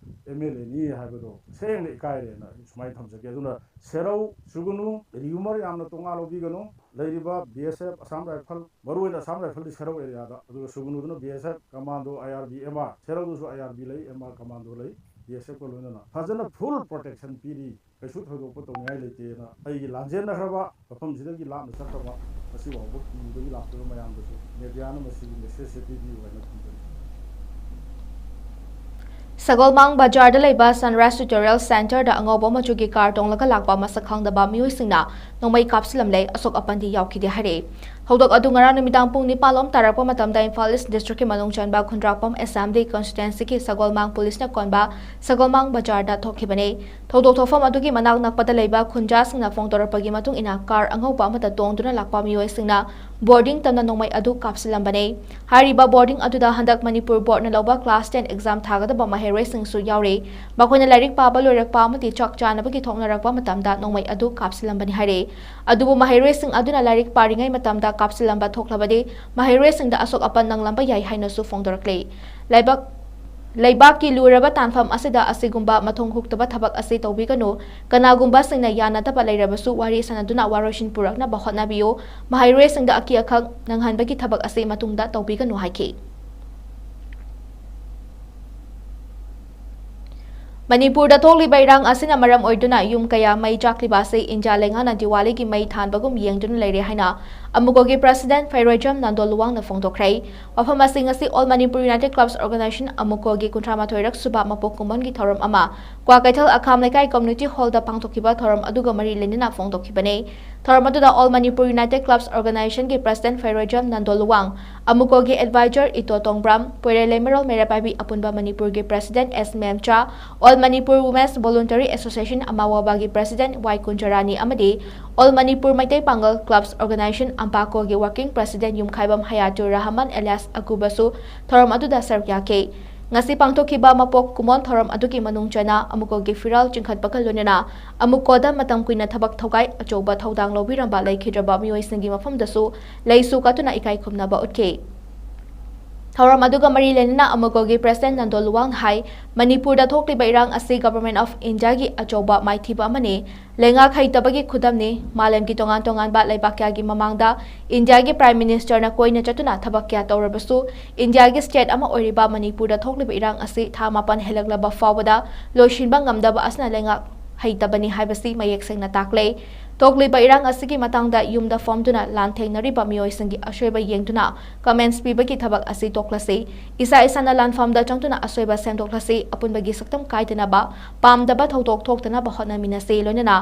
ꯑꯦꯝ ꯑꯦꯜ ꯑꯦꯅꯤ ꯍꯥꯏꯕꯗꯣ ꯁꯦꯡꯅ ꯏꯀꯥꯏꯔꯦꯅ ꯑꯩ ꯁꯨꯃꯥꯏꯅ ꯊꯝꯖꯒꯦ꯫ ꯑꯗꯨꯅ ꯁꯦꯔꯧ ꯁꯨꯒꯅꯨ, ꯔꯤꯌꯨꯃꯔ ꯌꯥꯝꯅ ꯇꯣꯉꯥꯟ ꯂꯧꯕꯤꯒꯅꯨ꯫ ꯂꯩꯔꯤꯕ ꯕꯤ ꯑꯦꯁ ꯑꯦꯐ, ꯑꯁꯥꯝ ꯔꯥꯏꯐꯜ, ꯃꯔꯨꯑꯣꯏꯅ ꯑꯁꯥꯝ ꯔꯥꯏꯐꯜꯗꯤ ꯁꯦꯔꯧ ꯑꯦꯔꯤꯌꯥꯗ, ꯑꯗꯨꯒ ꯁꯨꯒꯅꯨꯗꯅ ꯕꯤ ꯑꯦꯁ ꯑꯦꯐ ꯀꯃꯥꯟꯗꯣ, ꯑꯥꯏ ꯑꯥꯔ ꯕꯤ, ꯑꯦꯝ ꯑꯥꯔ, ꯁꯦꯔꯧꯗꯁꯨ ꯑꯥꯏ ꯑꯥꯔ ꯕꯤ ꯂꯩ, ꯑꯦꯝ ꯑꯥꯔ ꯀꯃꯥꯟꯗꯣ ꯂꯩ, ꯕꯤ ꯑꯦꯁ ꯑꯦꯐꯀ ꯂꯣꯏꯅꯅ ꯐꯖꯅ ꯐꯨꯜ ꯄ꯭ꯔꯣꯇꯦꯛꯁꯟ ꯄꯤꯔꯤ꯫ ꯀꯩꯁꯨ ꯊꯣꯏꯗꯣꯛꯄ ꯇꯧꯅꯤꯡꯉꯥꯏ ꯂꯩꯇꯦꯅ ꯑꯩꯒꯤ ꯂꯥꯟꯖꯦꯟꯅꯈ꯭ꯔꯕ ꯃꯐꯝꯁꯤꯗꯒꯤ ꯂꯥꯞꯅ ꯆꯠꯈ꯭ꯔꯕ ꯉꯁꯤ ꯐꯥꯎꯕ ꯀꯤꯕꯒꯤ ꯂꯥꯛꯇꯕ ꯃꯌꯥꯝꯗꯁꯨ ꯃꯦꯗꯤꯌꯥꯅ ꯃꯁꯤꯒꯤ ꯃꯦꯁꯦꯖꯁꯦ ꯄꯤꯕꯤꯌꯨ ꯍꯥꯏꯅ ꯊꯝꯖꯔꯤ꯫ ꯁꯒꯣꯜꯃꯥꯡ ꯕꯖꯥꯔꯗ ꯂꯩꯕ Sunrise Tutorial Centreꯗ ꯑꯉꯧꯕ ꯃꯆꯨꯒꯤ ꯀꯥꯔ ꯇꯣꯡꯂꯒ ꯂꯥꯛꯄ ꯃꯁꯛ ꯈꯪꯗꯕ ꯃꯤꯑꯣꯏꯁꯤꯡꯅ ꯅꯣꯡꯃꯩ ꯀꯥꯞꯁꯤꯜꯂꯝꯂꯦ꯫ ꯑꯁꯣꯛ ꯑꯄꯟꯗꯤ ꯌꯥꯎꯈꯤꯗꯦ ꯍꯥꯏꯔꯛꯏ꯫ ꯊꯧꯗꯣꯛ ꯑꯗꯨ ꯉꯔꯥꯡ ꯅꯨꯃꯤꯗꯥꯡ ꯄꯨꯡ ꯅꯤꯄꯥꯟ ꯂꯣꯝ ꯇꯥꯔꯛꯄ ꯃꯇꯝꯗ ꯏꯝꯐꯥꯜ ꯏꯁ ꯗꯤꯁꯇ꯭ꯔꯤꯛꯀꯤ ꯃꯅꯨꯡ ꯆꯟꯕ ꯈꯨꯟꯗ꯭ꯔꯥꯛꯄꯝ ꯑꯦꯁꯦꯝꯕ꯭ꯂꯤ ꯀꯟꯁꯇꯤꯇ꯭ꯋꯦꯟꯁꯤꯒꯤ ꯁꯒꯣꯜꯃꯥꯡ ꯄꯨꯂꯤꯁꯅ ꯀꯣꯟꯕ ꯁꯒꯣꯜꯃꯥꯡ ꯕꯖꯥꯔꯗ ꯊꯣꯛꯈꯤꯕꯅꯤ꯫ ꯊꯧꯗꯣꯛ ꯊꯣꯛꯐꯝ ꯑꯗꯨꯒꯤ ꯃꯅꯥꯛ ꯅꯛꯄꯗ ꯂꯩꯕ ꯈꯨꯟꯖꯥꯁꯤꯡꯅ ꯐꯣꯡꯗꯣꯔꯛꯄꯒꯤ ꯃꯇꯨꯡ ꯏꯟꯅ, ꯀꯥꯔ ꯑꯉꯧꯕ ꯑꯃꯗ ꯇꯣꯡꯗꯨꯅ ꯂꯥꯛꯄ ꯃꯤꯑꯣꯏꯁꯤꯡꯅ ꯕꯣꯔꯗꯤꯡ ꯇꯝꯅ ꯅꯣꯡꯃꯩ ꯑꯗꯨ ꯀꯥꯞꯁꯤꯜꯂꯝꯕꯅꯤ꯫ ꯍꯥꯏꯔꯤꯕ ꯕꯣꯔꯗꯤꯡ ꯑꯗꯨꯗ ꯍꯟꯗꯛ ꯃꯅꯤꯄꯨꯔ ꯕꯣꯔꯗꯅ ꯂꯧꯕ ꯀ꯭ꯂꯥꯁ ꯇꯦꯟ ꯑꯦꯛꯖꯥꯝ ꯊꯥꯒꯗꯕ ꯃꯍꯩꯔꯣꯏꯁꯤꯡꯁꯨ ꯌꯥꯎꯔꯤ꯫ ꯃꯈꯣꯏꯅ ꯂꯥꯏꯔꯤꯛ ꯄꯥꯕ ꯂꯣꯏꯔꯛꯄ ꯑꯃꯗꯤ ꯆꯥꯛ ꯆꯥꯅꯕꯒꯤ ꯊꯣꯛꯅꯔꯛꯄ ꯃꯇꯝꯗ ꯅꯣꯡꯃꯩ ꯑꯗꯨ ꯀꯥꯞꯁꯤꯜꯂꯝꯕꯅꯤ ꯍꯥꯏꯔꯤ꯫ ꯑꯗꯨꯕꯨ ꯃꯍꯩꯔꯣꯏꯁꯤꯡ ꯑꯗꯨꯅ ꯂꯥꯏꯔꯤꯛ ꯄꯥꯔꯤꯉꯩ ꯃꯇꯝꯗ ꯀꯥꯞꯁꯤꯜꯂꯝꯕ ꯊꯣꯛꯂꯕꯗꯤ ꯃꯍꯩꯔꯣꯏꯁꯤꯡꯗ ꯑꯁꯣꯛ ꯑꯄꯟ ꯅꯪꯂꯝꯕ ꯌꯥꯏ ꯍꯥꯏꯅꯁꯨ ꯐꯣꯡꯗꯣꯔꯛꯂꯤ꯫ ꯂꯩꯕꯥꯛ, ꯂꯩꯕꯥꯛꯀꯤ ꯂꯨꯔꯕ ꯇꯥꯟꯐꯝ ꯑꯁꯤꯗ ꯑꯁꯤꯒꯨꯝꯕ ꯃꯊꯣꯡ ꯍꯨꯛꯇꯕ ꯊꯕꯛ ꯑꯁꯤ ꯇꯧꯕꯤꯒꯅꯨ꯫ ꯀꯅꯥꯒꯨꯝꯕꯁꯤꯡꯅ ꯌꯥꯅꯗꯕ ꯂꯩꯔꯕꯁꯨ ꯋꯥꯔꯤ ꯁꯥꯅꯗꯨꯅ ꯋꯥꯔꯣꯏꯁꯤꯟ ꯄꯨꯔꯛꯅꯕ ꯍꯣꯠꯅꯕꯤꯌꯨ꯫ ꯃꯍꯩꯔꯣꯏꯁꯤꯡꯗ ꯑꯀꯤ ꯑꯈꯪ ꯅꯪꯍꯟꯕꯒꯤ ꯊꯕꯛ ꯑꯁꯤ ꯃꯇꯨꯡꯗ ꯇꯧꯕꯤꯒꯅꯨ ꯍꯥꯏꯈꯤ꯫ ꯃꯅꯤꯄꯨꯔꯗ ꯊꯣꯛꯂꯤꯕ ꯏꯔꯥꯡ ꯑꯁꯤꯅ ꯃꯔꯝ ꯑꯣꯏꯗꯨꯅ ꯌꯨꯝ ꯀꯌꯥ ꯃꯩ ꯆꯥꯛꯂꯤꯕ ꯑꯁꯤ ꯏꯟꯗꯤꯌꯥ ꯂꯩꯉꯥꯛꯅ ꯗꯤꯋꯥꯂꯤꯒꯤ ꯃꯩ ꯊꯥꯟꯕꯒꯨꯝ ꯌꯦꯡꯗꯨꯅ ꯂꯩꯔꯦ ꯍꯥꯏꯅ ꯑꯃꯨꯀꯣꯒꯤ ꯄ꯭ꯔꯁꯤꯗꯦꯟꯠ ꯐꯩꯔꯣꯏꯖꯝ ꯅꯟꯗꯣ ꯂꯨꯋꯥꯡꯅ ꯐꯣꯡꯗꯣꯛꯈ꯭ꯔꯦ꯫ ꯋꯥꯐꯝ ꯑꯁꯤ ꯉꯁꯤ All Manipur United Clubs Organization ꯑꯃꯨꯀꯣꯒꯤ ꯀꯨꯟꯊ꯭ꯔꯥ ꯃꯥꯊꯣꯏꯔꯛ ꯁꯨꯕ ꯃꯄꯣꯛ ꯀꯨꯝꯑꯣꯟꯒꯤ ꯊꯧꯔꯝ ꯑꯃ ꯀ꯭ꯋꯥꯀꯩꯊꯦꯜ ꯑꯈꯥꯝ ꯂꯩꯀꯥꯏ ꯀꯝꯃ꯭ꯌꯨꯅꯤꯇꯤ ꯍꯣꯜꯗ ꯄꯥꯡꯊꯣꯛꯈꯤꯕ ꯊꯧꯔꯝ ꯑꯗꯨꯒ ꯃꯔꯤ ꯂꯩꯅꯅ ꯐꯣꯡꯗꯣꯛꯈꯤꯕꯅꯤ꯫ ꯊꯧꯔꯝ ꯑꯗꯨꯗ All Manipur United Clubs Organizationꯒꯤ ꯄ꯭ꯔꯁꯤꯗꯦꯟꯠ ꯐꯩꯔꯣꯏꯖꯝ ꯅꯟꯗꯣ ꯂꯨꯋꯥꯡ, ꯑꯃꯨꯀꯣꯒꯤ ꯑꯦꯗꯚꯥꯏꯖꯔ ꯏꯇꯣ ꯇꯣꯡꯕ꯭ꯔꯥꯝ, ꯄꯣꯏꯔꯩ ꯂꯩꯃꯔꯣꯜ ꯃꯩꯔꯥ ꯄꯥꯏꯕꯤ ꯑꯄꯨꯟꯕ ꯃꯅꯤꯄꯨꯔꯒꯤ president S Memcha, All Manipur Women's Voluntary Association ꯑꯃꯥꯋꯥꯕꯥꯒꯤ ꯄ꯭ꯔꯁꯤꯗꯦꯟꯠ ꯋꯥꯏ ꯀꯨꯟꯖꯔꯥꯅꯤ ꯑꯃꯗꯤ All Manipur Meitei Pangal Clubs Organization ꯑꯝꯄꯥꯀꯣꯒꯤ working president Yumkhaibam Hayatur Rahman alias ꯑꯀꯨꯕꯁꯨ ꯊꯧꯔꯝ ꯑꯗꯨꯗ ꯁꯔꯨꯛ ꯌꯥꯈꯤ꯫ ꯉꯁꯤ ꯄꯥꯡꯊꯣꯛꯈꯤꯕ ꯃꯄꯣꯛ ꯀꯨꯝꯑꯣꯟ ꯊꯧꯔꯝ ꯑꯗꯨꯒꯤ ꯃꯅꯨꯡ ꯆꯟꯅ ꯑꯃꯨꯀꯣꯒꯤ ꯐꯤꯔꯥꯜ ꯆꯤꯡꯈꯠꯄꯒ ꯂꯣꯏꯅꯅ ꯑꯃꯨꯀꯣꯗ ꯃꯇꯝ ꯀꯨꯏꯅ ꯊꯕꯛ ꯊꯧꯒꯥꯏ ꯑꯆꯧꯕ ꯊꯧꯗꯥꯡ ꯂꯧꯕꯤꯔꯝꯕ ꯂꯩꯈꯤꯗ꯭ꯔꯕ ꯃꯤꯑꯣꯏꯁꯤꯡꯒꯤ ꯃꯐꯝꯗꯁꯨ ꯂꯩꯁꯨ ꯀꯠꯇꯨꯅ ꯏꯀꯥꯏ ꯈꯨꯝꯅꯕ ꯎꯠꯈꯤ꯫ ꯊꯧꯔꯝ ꯑꯗꯨꯒ ꯃꯔꯤ ꯂꯩꯅꯅ ꯑꯃꯨꯀꯣꯒꯤ ꯄ꯭ꯔꯁꯤꯗꯦꯟꯠ ꯅꯟꯗꯣ ꯂꯨꯋꯥꯡꯅ ꯍꯥꯏ, ꯃꯅꯤꯄꯨꯔꯗ ꯊꯣꯛꯂꯤꯕ ꯏꯔꯥꯡ ꯑꯁꯤ Government of Indiaꯒꯤ ꯑꯆꯧꯕ ꯃꯥꯏꯊꯤꯕ ꯑꯃꯅꯤ꯫ ꯂꯩꯉꯥꯛ ꯍꯩꯇꯕꯒꯤ ꯈꯨꯗꯝꯅꯤ꯫ ꯃꯥꯂꯦꯝꯒꯤ ꯇꯣꯉꯥꯟ ꯇꯣꯉꯥꯟꯕ ꯂꯩꯕꯥꯛ ꯀꯌꯥꯒꯤ ꯃꯃꯥꯡꯗ ꯏꯟꯗꯤꯌꯥꯒꯤ Prime Ministerꯅ ꯀꯣꯏꯅ ꯆꯠꯇꯨꯅ ꯊꯕꯛ ꯀꯌꯥ ꯇꯧꯔꯕꯁꯨ, ꯏꯟꯗꯤꯌꯥꯒꯤ state ꯑꯃ ꯑꯣꯏꯔꯤꯕ ꯃꯅꯤꯄꯨꯔꯗ ꯊꯣꯛꯂꯤꯕ ꯏꯔꯥꯡ ꯑꯁꯤ ꯊꯥ ꯃꯥꯄꯟ ꯍꯦꯜꯂꯛꯂꯕ ꯐꯥꯎꯕꯗ ꯂꯣꯏꯁꯤꯟꯕ ꯉꯝꯗꯕ ꯑꯁꯤꯅ ꯂꯩꯉꯥꯛ ꯍꯩꯇꯕꯅꯤ ꯍꯥꯏꯕꯁꯤ ꯃꯌꯦꯛ ꯁꯦꯡꯅ ꯇꯥꯛꯂꯦ꯫ ꯊꯣꯛꯂꯤꯕ ꯏꯔꯥꯡ ꯑꯁꯤꯒꯤ ꯃꯇꯥꯡꯗ ꯌꯨꯝꯗ ꯐꯝꯗꯨꯅ ꯂꯥꯟꯊꯦꯡꯅꯔꯤꯕ ꯃꯤꯑꯣꯏꯁꯤꯡꯒꯤ ꯑꯁꯣꯏꯕ ꯌꯦꯡꯗꯨꯅ comments ꯄꯤꯕꯒꯤ ꯊꯕꯛ ꯑꯁꯤ ꯇꯣꯛꯂꯁꯤ꯫ ꯏꯁꯥ ꯏꯁꯥꯅ ꯂꯥꯟꯐꯝꯗ ꯆꯪꯗꯨꯅ ꯑꯁꯣꯏꯕ ꯁꯦꯝꯗꯣꯛꯂꯁꯤ꯫ ꯑꯄꯨꯟꯕꯒꯤ ꯁꯛꯇꯝ ꯀꯥꯏꯗꯅꯕ, ꯄꯥꯝꯗꯕ ꯊꯧꯗꯣꯛ ꯊꯣꯛꯇꯅꯕ ꯍꯣꯠꯅꯃꯤꯟꯅꯁꯤ꯫ ꯂꯣꯏꯅꯅ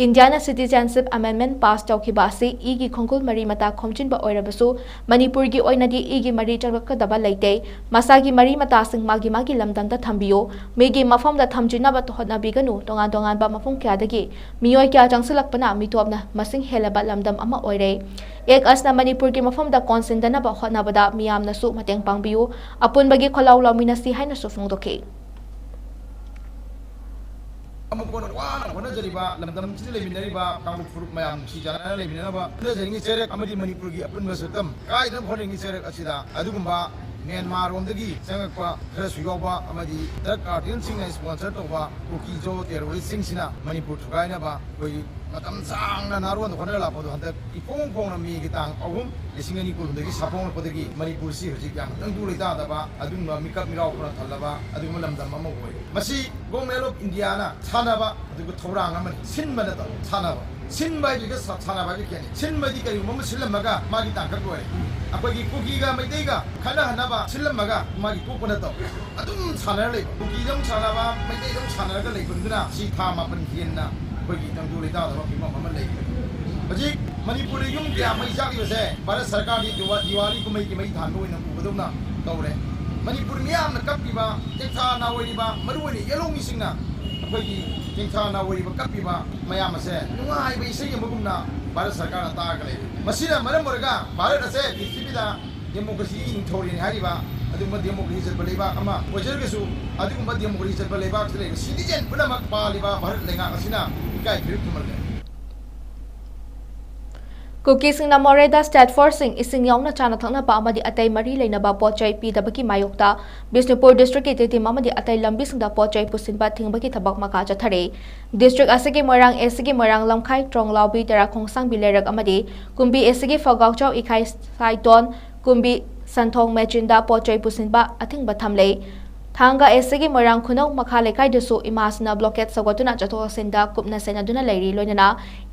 ꯏꯟꯗꯤꯌꯥꯅ citizenship amendment pass ꯇꯧꯈꯤꯕ ꯑꯁꯤ ꯏꯒꯤ ꯈꯣꯡꯒꯨꯜ ꯃꯔꯤ ꯃꯇꯥ ꯈꯣꯝꯖꯤꯟꯕ ꯑꯣꯏꯔꯕꯁꯨ, ꯃꯅꯤꯄꯨꯔꯒꯤ ꯑꯣꯏꯅꯗꯤ ꯏꯒꯤ ꯃꯔꯤ ꯆꯪꯂꯛꯀꯗꯕ ꯂꯩꯇꯦ꯫ ꯃꯁꯥꯒꯤ ꯃꯔꯤ ꯃꯇꯥꯁꯤꯡ ꯃꯥꯒꯤ ꯃꯥꯒꯤ ꯂꯝꯗꯝꯗ ꯊꯝꯕꯤꯌꯨ꯫ ꯃꯤꯒꯤ ꯃꯐꯝꯗ ꯊꯝꯖꯤꯟꯅꯕ ꯍꯣꯠꯅꯕꯤꯒꯅꯨ꯫ ꯇꯣꯉꯥꯟ ꯇꯣꯉꯥꯟꯕ ꯃꯐꯝ ꯀꯌꯥꯗꯒꯤ ꯃꯤꯑꯣꯏ ꯀꯌꯥ ꯆꯪꯁꯤꯜꯂꯛꯄꯅ ꯃꯤꯇꯣꯞꯅ ꯃꯁꯤꯡ ꯍꯦꯜꯂꯕ ꯂꯝꯗꯝ ꯑꯃ ꯑꯣꯏꯔꯦ꯫ Act ꯑꯁꯤꯅ ꯃꯅꯤꯄꯨꯔꯒꯤ ꯃꯐꯝꯗ ꯀꯣꯟꯁꯤꯟꯗꯅꯕ ꯍꯣꯠꯅꯕꯗ ꯃꯤꯌꯥꯝꯅꯁꯨ ꯃꯇꯦꯡ ꯄꯥꯡꯕꯤꯌꯨ꯫ ꯑꯄꯨꯟꯕꯒꯤ ꯈꯣꯜꯂꯥꯎ ꯂꯥꯎꯃꯤꯟꯅꯁꯤ ꯍꯥꯏꯅꯁꯨ ꯐꯣꯡꯗꯣꯛꯈꯤ꯫ ꯑꯃꯨꯛ ꯀꯣꯟꯅ ꯋꯥꯅ ꯍꯣꯠꯅꯖꯔꯤꯕ ꯂꯝꯗꯝꯁꯤꯗ ꯂꯩꯃꯤꯟꯅꯔꯤꯕ ꯀꯥꯡꯂꯨꯞ ꯐꯨꯔꯨꯞ ꯃꯌꯥꯝ ꯅꯨꯡꯁꯤ ꯆꯥꯟꯅꯅ ꯂꯩꯃꯤꯟꯅꯅꯕ ꯍꯣꯠꯅꯖꯔꯤꯉꯩ ꯆꯩꯔꯛ ꯑꯃꯗꯤ ꯃꯅꯤꯄꯨꯔꯒꯤ ꯑꯄꯨꯟꯕ ꯁꯛꯇꯝ ꯀꯥꯏꯗꯅꯕ ꯍꯣꯠꯅꯔꯤꯉꯩ ꯆꯩꯔꯛ ꯑꯁꯤꯗ ꯑꯗꯨꯒꯨꯝꯕ ꯃ꯭ꯌꯥꯟꯃꯥꯔꯔꯣꯝꯗꯒꯤ ꯆꯪꯉꯛꯄ ꯈꯔꯁꯨ ꯌꯥꯎꯕ ꯑꯃꯗꯤ drug cartelꯁꯤꯡꯅ sponsor ꯇꯧꯕ ꯀꯨꯀꯤꯖꯣ terroristꯁꯤꯡꯁꯤꯅ ꯃꯅꯤꯄꯨꯔ ꯊꯨꯒꯥꯏꯅꯕ ꯑꯩꯈꯣꯏ ꯃꯇꯝ ꯁꯥꯡꯅ ꯅꯥꯔꯣꯟꯗ ꯍꯣꯠꯅꯔ ꯂꯥꯛꯄꯗꯣ ꯍꯟꯗꯛ ꯏꯐꯣꯡ ꯐꯣꯡꯅ ꯃꯦꯒꯤ ꯇꯥꯡ ꯑꯍꯨꯝ, ꯂꯤꯁꯤꯡ ꯑꯅꯤ ꯀꯨꯟꯍꯨꯝꯗꯣꯏꯒꯤ ꯁꯥꯐꯣꯡꯂꯛꯄꯗꯒꯤ ꯃꯅꯤꯄꯨꯔꯁꯤ ꯍꯧꯖꯤꯛ ꯌꯥꯝ ꯇꯪꯗꯨ ꯂꯩꯇꯥꯗꯕ, ꯑꯗꯨꯒꯨꯝꯕ ꯃꯤꯀꯞ ꯃꯤꯔꯥꯎ ꯈꯔ ꯊꯜꯂꯕ ꯑꯗꯨꯒꯨꯝꯕ ꯂꯝꯗꯝ ꯑꯃ ꯑꯣꯏꯔꯦ꯫ ꯃꯁꯤ Government of Indiaꯅ ꯁꯥꯟꯅꯕ ꯑꯗꯨꯒ ꯊꯧꯔꯥꯡ ꯑꯃꯅꯤ, ꯁꯤꯟꯕ ꯅꯠꯇꯕ ꯁꯥꯟꯅꯕ꯫ ꯁꯤꯟꯕ ꯍꯥꯏꯕꯒ ꯁꯥ-, ꯁꯥꯟꯅꯕ ꯍꯥꯏꯕꯒ ꯈꯦꯠꯅꯩ꯫ ꯁꯤꯟꯕꯗꯤ ꯀꯔꯤꯒꯨꯝꯕ ꯑꯃ ꯁꯤꯜꯂꯝꯃꯒ ꯃꯥꯒꯤ ꯇꯥꯡꯀꯛ ꯂꯣꯏꯔꯦ꯫ ꯑꯩꯈꯣꯏꯒꯤ ꯀꯨꯀꯤꯒ ꯃꯩꯇꯩꯒ ꯈꯠꯅꯍꯟꯅꯕ ꯁꯤꯜꯂꯝꯃꯒ ꯃꯥꯒꯤ ꯇꯣꯛꯄ ꯅꯠꯇꯕ꯫ ꯑꯗꯨꯝ ꯁꯥꯟꯅꯔ ꯂꯩꯕ꯫ ꯀꯨꯀꯤꯗ ꯑꯃꯨꯛ ꯁꯥꯟꯅꯕ, ꯃꯩꯇꯩꯗ ꯑꯃꯨꯛ ꯁꯥꯟꯅꯔꯒ ꯂꯩꯕꯗꯨꯅ ꯁꯤ ꯊꯥ ꯃꯥꯄꯟ ꯍꯦꯟꯅ ꯑꯩꯈꯣꯏꯒꯤ ꯇꯪꯗꯨ ꯂꯩꯇꯥꯗꯕ ꯐꯤꯕꯝ ꯑꯃ ꯂꯩꯔꯦ꯫ ꯍꯧꯖꯤꯛ ꯃꯅꯤꯄꯨꯔꯗ ꯌꯨꯝ ꯀꯌꯥ ꯃꯩ ꯆꯥꯛꯂꯤꯕꯁꯦ ꯚꯥꯔꯠ ꯁꯔꯀꯥꯔꯒꯤ ꯗꯤꯋꯥ-, ꯗꯤꯋꯥꯂꯤꯒꯤ ꯃꯩꯒꯤ ꯃꯩ ꯊꯥꯟꯕ ꯑꯣꯏꯅ ꯎꯕꯗꯧꯅ ꯇꯧꯔꯦ꯫ ꯃꯅꯤꯄꯨꯔ ꯃꯤꯌꯥꯝꯅ ꯀꯞꯄꯤꯕ, ꯇꯦꯡꯊꯥ ꯅꯥꯑꯣꯏꯔꯤꯕ, ꯃꯔꯨꯑꯣꯏꯅ ꯌꯦꯜꯍꯧꯃꯤꯁꯤꯡꯅ ꯑꯩꯈꯣꯏꯒꯤ ꯇꯦꯡꯊꯥ ꯅꯥꯑꯣꯏꯔꯤꯕ, ꯀꯞꯄꯤꯕ ꯃꯌꯥꯝ ꯑꯁꯦ ꯅꯨꯡꯉꯥꯏꯕ ꯏꯁꯩ ꯑꯃꯒꯨꯝꯅ ꯚꯥꯔꯠ ꯁꯔꯀꯥꯔꯅ ꯇꯥꯔꯒ ꯂꯩꯔꯦ꯫ ꯃꯁꯤꯅ ꯃꯔꯝ ꯑꯣꯏꯔꯒ ꯚꯥꯔꯠ ꯑꯁꯦ ꯄ꯭ꯔꯤꯊꯤꯕꯤꯗ democracyꯒꯤ ꯅꯤꯡꯊꯧꯔꯦꯜꯅꯤ ꯍꯥꯏꯔꯤꯕ ꯑꯗꯨꯒꯨꯝꯕ democracy ꯆꯠꯄ ꯂꯩꯕꯥꯛ ꯑꯃ ꯑꯣꯏꯖꯔꯒꯁꯨ, ꯑꯗꯨꯒꯨꯝꯕ democracy ꯆꯠꯄ ꯂꯩꯕꯥꯛꯇ ꯂꯩꯕ citizen ꯄꯨꯝꯅꯃꯛ ꯄꯥꯜꯂꯤꯕ ꯚꯥꯔꯠ ꯂꯩꯉꯥꯛ ꯑꯁꯤꯅ ꯏꯀꯥꯏ ꯈꯨꯝꯅꯍꯜꯂꯦ꯫ ꯀꯨꯀꯤꯁꯤꯡꯅ ꯃꯣꯔꯦꯗ state forceꯁꯤꯡ ꯏꯁꯤꯡ ꯌꯥꯎꯅ ꯆꯥꯅ ꯊꯛꯅꯕ ꯑꯃꯗꯤ ꯑꯇꯩ ꯃꯔꯤ ꯂꯩꯅꯕ ꯄꯣꯠ ꯆꯩ ꯄꯤꯗꯕꯒꯤ ꯃꯥꯌꯣꯛꯇ ꯕꯤꯁꯅꯨꯄꯨꯔ districtꯀꯤ ꯇꯤꯇꯤꯝ ꯑꯃꯗꯤ ꯑꯇꯩ ꯂꯝꯕꯤꯁꯤꯡꯗ ꯄꯣꯠ ꯆꯩ ꯄꯨꯁꯤꯟꯕ ꯊꯤꯡꯕꯒꯤ ꯊꯕꯛ ꯃꯈꯥ ꯆꯠꯊꯔꯤ꯫ District ꯑꯁꯤꯒꯤ ꯃꯣꯏꯔꯥꯡ Eastꯀꯤ ꯃꯣꯏꯔꯥꯡ ꯂꯝꯈꯥꯏ, ꯇ꯭ꯔꯣꯡꯂꯥꯎꯕꯤ, ꯇꯦꯔꯥꯈꯣꯡꯁꯥꯡꯕꯤ ꯂꯩꯔꯛ ꯑꯃꯗꯤ ꯀꯨꯝꯕꯤ Eastꯀꯤ ꯐꯒꯥꯎꯆꯥꯎ, ꯏꯈꯥꯏ ꯁꯥꯏꯇꯣꯟ, ꯀꯨꯝꯕꯤ ꯁꯟꯊꯣꯡ ꯃꯦꯆꯤꯟꯗ ꯄꯣꯠ ꯆꯩ ꯄꯨꯁꯤꯟꯕ ꯑꯊꯤꯡꯕ ꯊꯝꯂꯦ꯫ ꯊꯥꯡꯒ ꯑꯦꯁ ꯁꯤꯒꯤ ꯃꯣꯏꯔꯥꯡ ꯈꯨꯅꯧ ꯃꯈꯥ ꯂꯩꯀꯥꯏꯗꯁꯨ ꯏꯃꯥꯁꯤꯅ ꯕ꯭ꯂꯣꯀꯦꯠ ꯁꯧꯒꯠꯇꯨꯅ ꯆꯠꯊꯣꯛ ꯆꯠꯁꯤꯟꯗ ꯀꯨꯞꯅ ꯁꯦꯟꯅꯗꯨꯅ ꯂꯩꯔꯤ꯫ ꯂꯣꯏꯅꯅ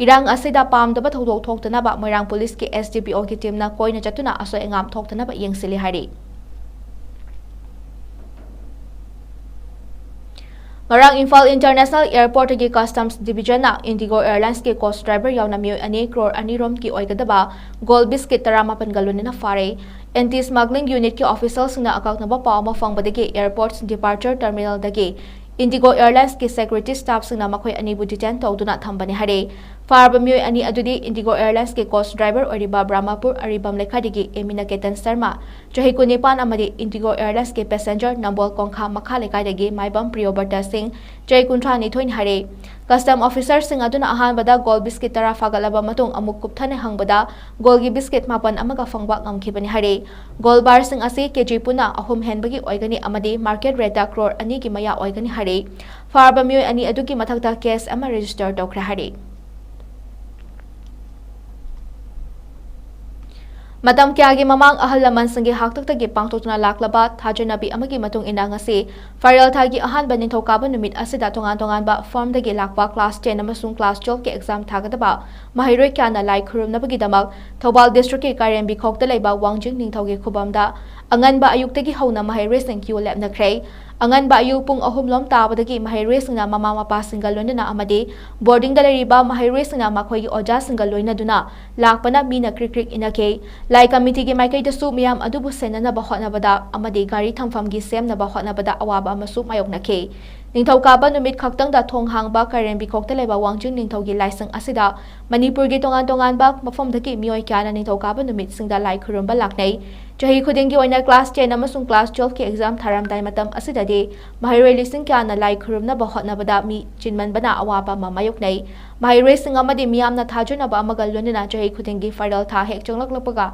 ꯏꯔꯥꯡ ꯑꯁꯤꯗ ꯄꯥꯝꯗꯕ ꯊꯧꯗꯣꯛ ꯊꯣꯛꯇꯅꯕ ꯃꯣꯏꯔꯥꯡ ꯄꯨꯂꯤꯁꯀꯤ ꯑꯦꯁ ꯗꯤ ꯄꯤ ꯑꯣꯒꯤ ꯇꯤꯝꯅ ꯀꯣꯏꯅ ꯆꯠꯇꯨꯅ ꯑꯁꯣꯏ ꯑꯉꯥꯝ ꯊꯣꯛꯇꯅꯕ ꯌꯦꯡꯁꯤꯜꯂꯤ ꯍꯥꯏꯔꯤ꯫ ꯉꯔꯥꯡ ꯏꯝꯐꯥꯜ ꯏꯟꯇꯔꯅꯦꯁꯅꯦꯜ ꯑꯦꯌꯔꯄꯣꯔꯠꯇꯒꯤ ꯀꯁꯇꯝꯁ ꯗꯤꯕꯤꯖꯟꯅ ꯏꯟꯗꯤꯒꯣ ꯑꯦꯌꯔꯂꯥꯏꯟꯁꯀꯤ ꯀꯣꯁ ꯗ꯭ꯔꯥꯏꯚꯔ ꯌꯥꯎꯅ ꯃꯤꯑꯣꯏ ꯑꯅꯤ ꯀ꯭ꯔꯣꯔ ꯑꯅꯤ ꯔꯣꯝꯒꯤ ꯑꯣꯏꯒꯗꯕ ꯒꯣꯜ ꯕꯤꯁꯀꯤꯠ ꯇꯔꯥꯃꯥꯄꯟꯒ ꯂꯣꯏꯅꯅ ꯐꯥꯔꯦ꯫ ꯑꯦꯟꯇꯤ ꯁ꯭ꯃꯒ꯭ꯂꯤꯡ ꯌꯨꯅꯤꯠꯀꯤ ꯑꯣꯐꯤꯁꯔꯁꯤꯡꯅ ꯑꯀꯛꯅꯕ ꯄꯥꯎ ꯑꯃ ꯐꯪꯕꯗꯒꯤ ꯑꯦꯌꯔꯄꯣꯔꯠ ꯗꯤꯄꯥꯔꯆꯔ ꯇꯔꯃꯤꯅꯦꯜꯗꯒꯤ ꯏꯟꯗꯤꯒꯣ ꯑꯦꯌꯔꯂꯥꯏꯟꯁꯀꯤ ꯁꯦꯀ꯭ꯌꯨꯔꯤꯇꯤ ꯁ꯭ꯇꯥꯐꯁꯤꯡꯅ ꯃꯈꯣꯏ ꯑꯅꯤꯕꯨ ꯗꯤꯇꯦꯟ ꯇꯧꯗꯨꯅ ꯊꯝꯕꯅꯤ ꯍꯥꯏꯔꯦ꯫ ꯐꯥꯔꯕ ꯃꯤꯑꯣꯏ ꯑꯅꯤ ꯑꯗꯨꯗꯤ ꯏꯟꯗꯤꯒꯣ ꯑꯦꯌꯔꯂꯥꯏꯟꯁꯀꯤ ꯀꯣꯁ ꯗ꯭ꯔꯥꯏꯚꯔ ꯑꯣꯏꯔꯤꯕ ꯕ꯭ꯔꯍꯃꯄꯨꯔ ꯑꯔꯤꯕꯝ ꯂꯩꯀꯥꯏꯗꯒꯤ ꯑꯦꯃꯤꯅ ꯀꯦꯇꯟ ꯁꯔꯃ, ꯆꯍꯤ ꯀꯨꯟꯅꯤꯄꯥꯟ ꯑꯃꯗꯤ ꯏꯟꯗꯤꯒꯣ ꯑꯦꯌꯔꯂꯥꯏꯟꯁꯀꯤ ꯄꯦꯁꯦꯟꯖꯔ ꯅꯝꯕꯣꯜ ꯀꯣꯡꯈꯥ ꯃꯈꯥ ꯂꯩꯀꯥꯏꯗꯒꯤ ꯃꯥꯏꯕꯝ ꯄ꯭ꯔꯤꯌꯣꯕ꯭ꯔꯇ ꯁꯤꯡ, ꯆꯍꯤ ꯀꯨꯟꯊ꯭ꯔꯥ ꯅꯤꯊꯣꯏꯅꯤ ꯍꯥꯏꯔꯦ꯫ ꯀꯁꯇꯝ ꯑꯣꯐꯤꯁꯔꯁꯤꯡ ꯑꯗꯨꯅ ꯑꯍꯥꯟꯕꯗ ꯒꯣꯜ ꯕꯤꯁꯀꯤꯠ ꯇꯔꯥ ꯐꯥꯒꯠꯂꯕ ꯃꯇꯨꯡ ꯑꯃꯨꯛ ꯀꯨꯞꯊꯅ ꯍꯪꯕꯗ ꯒꯣꯜꯒꯤ ꯕꯤꯁꯀꯤꯠ ꯃꯥꯄꯟ ꯑꯃꯒ ꯐꯪꯕ ꯉꯝꯈꯤꯕꯅꯤ ꯍꯥꯏꯔꯦ꯫ ꯒꯣꯜ ꯕꯥꯔꯁꯤꯡ ꯑꯁꯤ ꯀꯦꯖꯤ ꯄꯨꯟꯅ ꯑꯍꯨꯝ ꯍꯦꯟꯕꯒꯤ ꯑꯣꯏꯒꯅꯤ ꯑꯃꯗꯤ ꯃꯥꯔꯀꯦꯠ ꯔꯦꯠꯇ ꯀ꯭ꯔꯣꯔ ꯑꯅꯤꯒꯤ ꯃꯌꯥ ꯑꯣꯏꯒꯅꯤ ꯍꯥꯏꯔꯦ꯫ ꯐꯥꯔꯕ ꯃꯤꯑꯣꯏ ꯑꯅꯤ ꯑꯗꯨꯒꯤ ꯃꯊꯛꯇ ꯀꯦꯁ ꯑꯃ ꯔꯦꯖꯤꯁꯇꯔ ꯇꯧꯈ꯭ꯔꯦ ꯍꯥꯏꯔꯦ꯫ ꯃꯇꯝ ꯀꯌꯥꯒꯤ ꯃꯃꯥꯡ ꯑꯍꯜ ꯂꯃꯟꯁꯤꯡꯒꯤ ꯍꯥꯛꯇꯛꯇꯒꯤ ꯄꯥꯡꯊꯣꯛꯇꯨꯅ ꯂꯥꯛꯂꯕ ꯊꯥꯖꯅꯕꯤ ꯑꯃꯒꯤ ꯃꯇꯨꯡ ꯏꯟꯅ ꯉꯁꯤ ꯐꯥꯏꯔꯦꯜ ꯊꯥꯒꯤ ꯑꯍꯥꯟꯕ ꯅꯤꯡꯊꯧꯀꯥꯕ ꯅꯨꯃꯤꯠ ꯑꯁꯤꯗ ꯇꯣꯉꯥꯟ ꯇꯣꯉꯥꯟꯕ ꯐꯥꯔꯝꯗꯒꯤ ꯂꯥꯛꯄ ꯀ꯭ꯂꯥꯁ ꯇꯦꯟ ꯑꯃꯁꯨꯡ ꯀ꯭ꯂꯥꯁ ꯇꯨꯋꯦꯜꯐꯀꯤ ꯑꯦꯛꯖꯥꯝ ꯊꯥꯒꯗꯕ ꯃꯍꯩꯔꯣꯏ ꯀꯌꯥꯅ ꯂꯥꯏ ꯈꯨꯔꯨꯝꯅꯕꯒꯤꯗꯃꯛ ꯊꯧꯕꯥꯜ ꯗꯤꯁꯇ꯭ꯔꯤꯛꯀꯤ ꯀꯥꯏꯔꯦꯝꯕꯤꯈꯣꯛꯇ ꯂꯩꯕ ꯋꯥꯡꯖꯤꯡ ꯅꯤꯡꯊꯧꯒꯤ ꯈꯨꯕꯝꯗ ꯑꯉꯟꯕ ꯑꯌꯨꯛꯇꯒꯤ ꯍꯧꯅ ꯃꯍꯩꯔꯣꯏꯁꯤꯡ ꯀ꯭ꯌꯨ ꯂꯦꯞꯅꯈ꯭ꯔꯦ꯫ ꯑꯉꯟꯕ ꯑꯌꯨꯛ ꯄꯨꯡ ꯑꯍꯨꯝ ꯂꯣꯝ ꯇꯥꯕꯗꯒꯤ ꯃꯍꯩꯔꯣꯏꯁꯤꯡꯅ ꯃꯃꯥ ꯃꯄꯥꯁꯤꯡꯒ ꯂꯣꯏꯅꯅ ꯑꯃꯗꯤ ꯕꯣꯔꯗꯤꯡꯗ ꯂꯩꯔꯤꯕ ꯃꯍꯩꯔꯣꯏꯁꯤꯡꯅ ꯃꯈꯣꯏꯒꯤ ꯑꯣꯖꯥꯁꯤꯡꯒ ꯂꯣꯏꯅꯗꯨꯅ ꯂꯥꯛꯄꯅ ꯃꯤꯅ ꯀ꯭ꯔꯤꯛ ꯀ꯭ꯔꯤꯛ ꯏꯟꯅꯈꯤ꯫ ꯂꯥꯏ ꯀꯃꯤꯇꯤꯒꯤ ꯃꯥꯏꯀꯩꯗꯁꯨ ꯃꯤꯌꯥꯝ ꯑꯗꯨꯕꯨ ꯁꯦꯟꯅꯅꯕ ꯍꯣꯠꯅꯕꯗ ꯑꯃꯗꯤ ꯒꯥꯔꯤ ꯊꯝꯐꯝꯒꯤ ꯁꯦꯝꯅꯕ ꯍꯣꯠꯅꯕꯗ ꯑꯋꯥꯕ ꯑꯃꯁꯨ ꯃꯥꯌꯣꯛꯅꯈꯤ꯫ ꯅꯤꯡꯊꯧꯀꯥꯕ ꯅꯨꯃꯤꯠ ꯈꯛꯇꯪꯗ ꯊꯣꯡ ꯍꯥꯡꯕ ꯀꯥꯏꯔꯦꯝꯕꯤꯈꯣꯛꯇ ꯂꯩꯕ ꯋꯥꯡꯖꯤꯡ ꯅꯤꯡꯊꯧꯒꯤ ꯂꯥꯏꯁꯪ ꯑꯁꯤꯗ ꯃꯅꯤꯄꯨꯔꯒꯤ ꯇꯣꯉꯥꯟ ꯇꯣꯉꯥꯟꯕ ꯃꯐꯝꯗꯒꯤ ꯃꯤꯑꯣꯏ ꯀꯌꯥꯅ ꯅꯤꯡꯊꯧꯀꯥꯕ ꯅꯨꯃꯤꯠꯁꯤꯡꯗ ꯂꯥꯏ ꯈꯨꯔꯨꯝꯕ ꯂꯥꯛꯅꯩ꯫ ꯆꯍꯤ ꯈꯨꯗꯤꯡꯒꯤ ꯑꯣꯏꯅ ꯀ꯭ꯂꯥꯁ ꯇꯦꯟ ꯑꯃꯁꯨꯡ ꯀ꯭ꯂꯥꯁ ꯇꯨꯋꯦꯜꯐꯀꯤ ꯑꯦꯛꯖꯥꯝ ꯊꯥꯔꯝꯗꯥꯏ ꯃꯇꯝ ꯑꯁꯤꯗꯗꯤ ꯃꯍꯩꯔꯣꯏ ꯂꯤꯁꯤꯡ ꯀꯌꯥꯅ ꯂꯥꯏ ꯈꯨꯔꯨꯝꯅꯕ ꯍꯣꯠꯅꯕꯗ ꯃꯤ ꯆꯤꯟꯃꯟꯕꯅ ꯑꯋꯥꯕ ꯑꯃ ꯃꯥꯌꯣꯛꯅꯩ꯫ ꯃꯍꯩꯔꯣꯏꯁꯤꯡ ꯑꯃꯗꯤ ꯃꯤꯌꯥꯝꯅ ꯊꯥꯖꯅꯕ ꯑꯃꯒ ꯂꯣꯏꯅꯅ ꯆꯍꯤ ꯈꯨꯗꯤꯡꯒꯤ ꯐꯥꯏꯔꯦꯜ ꯊꯥ ꯍꯦꯛ ꯆꯪꯂꯛꯂꯛꯄꯒ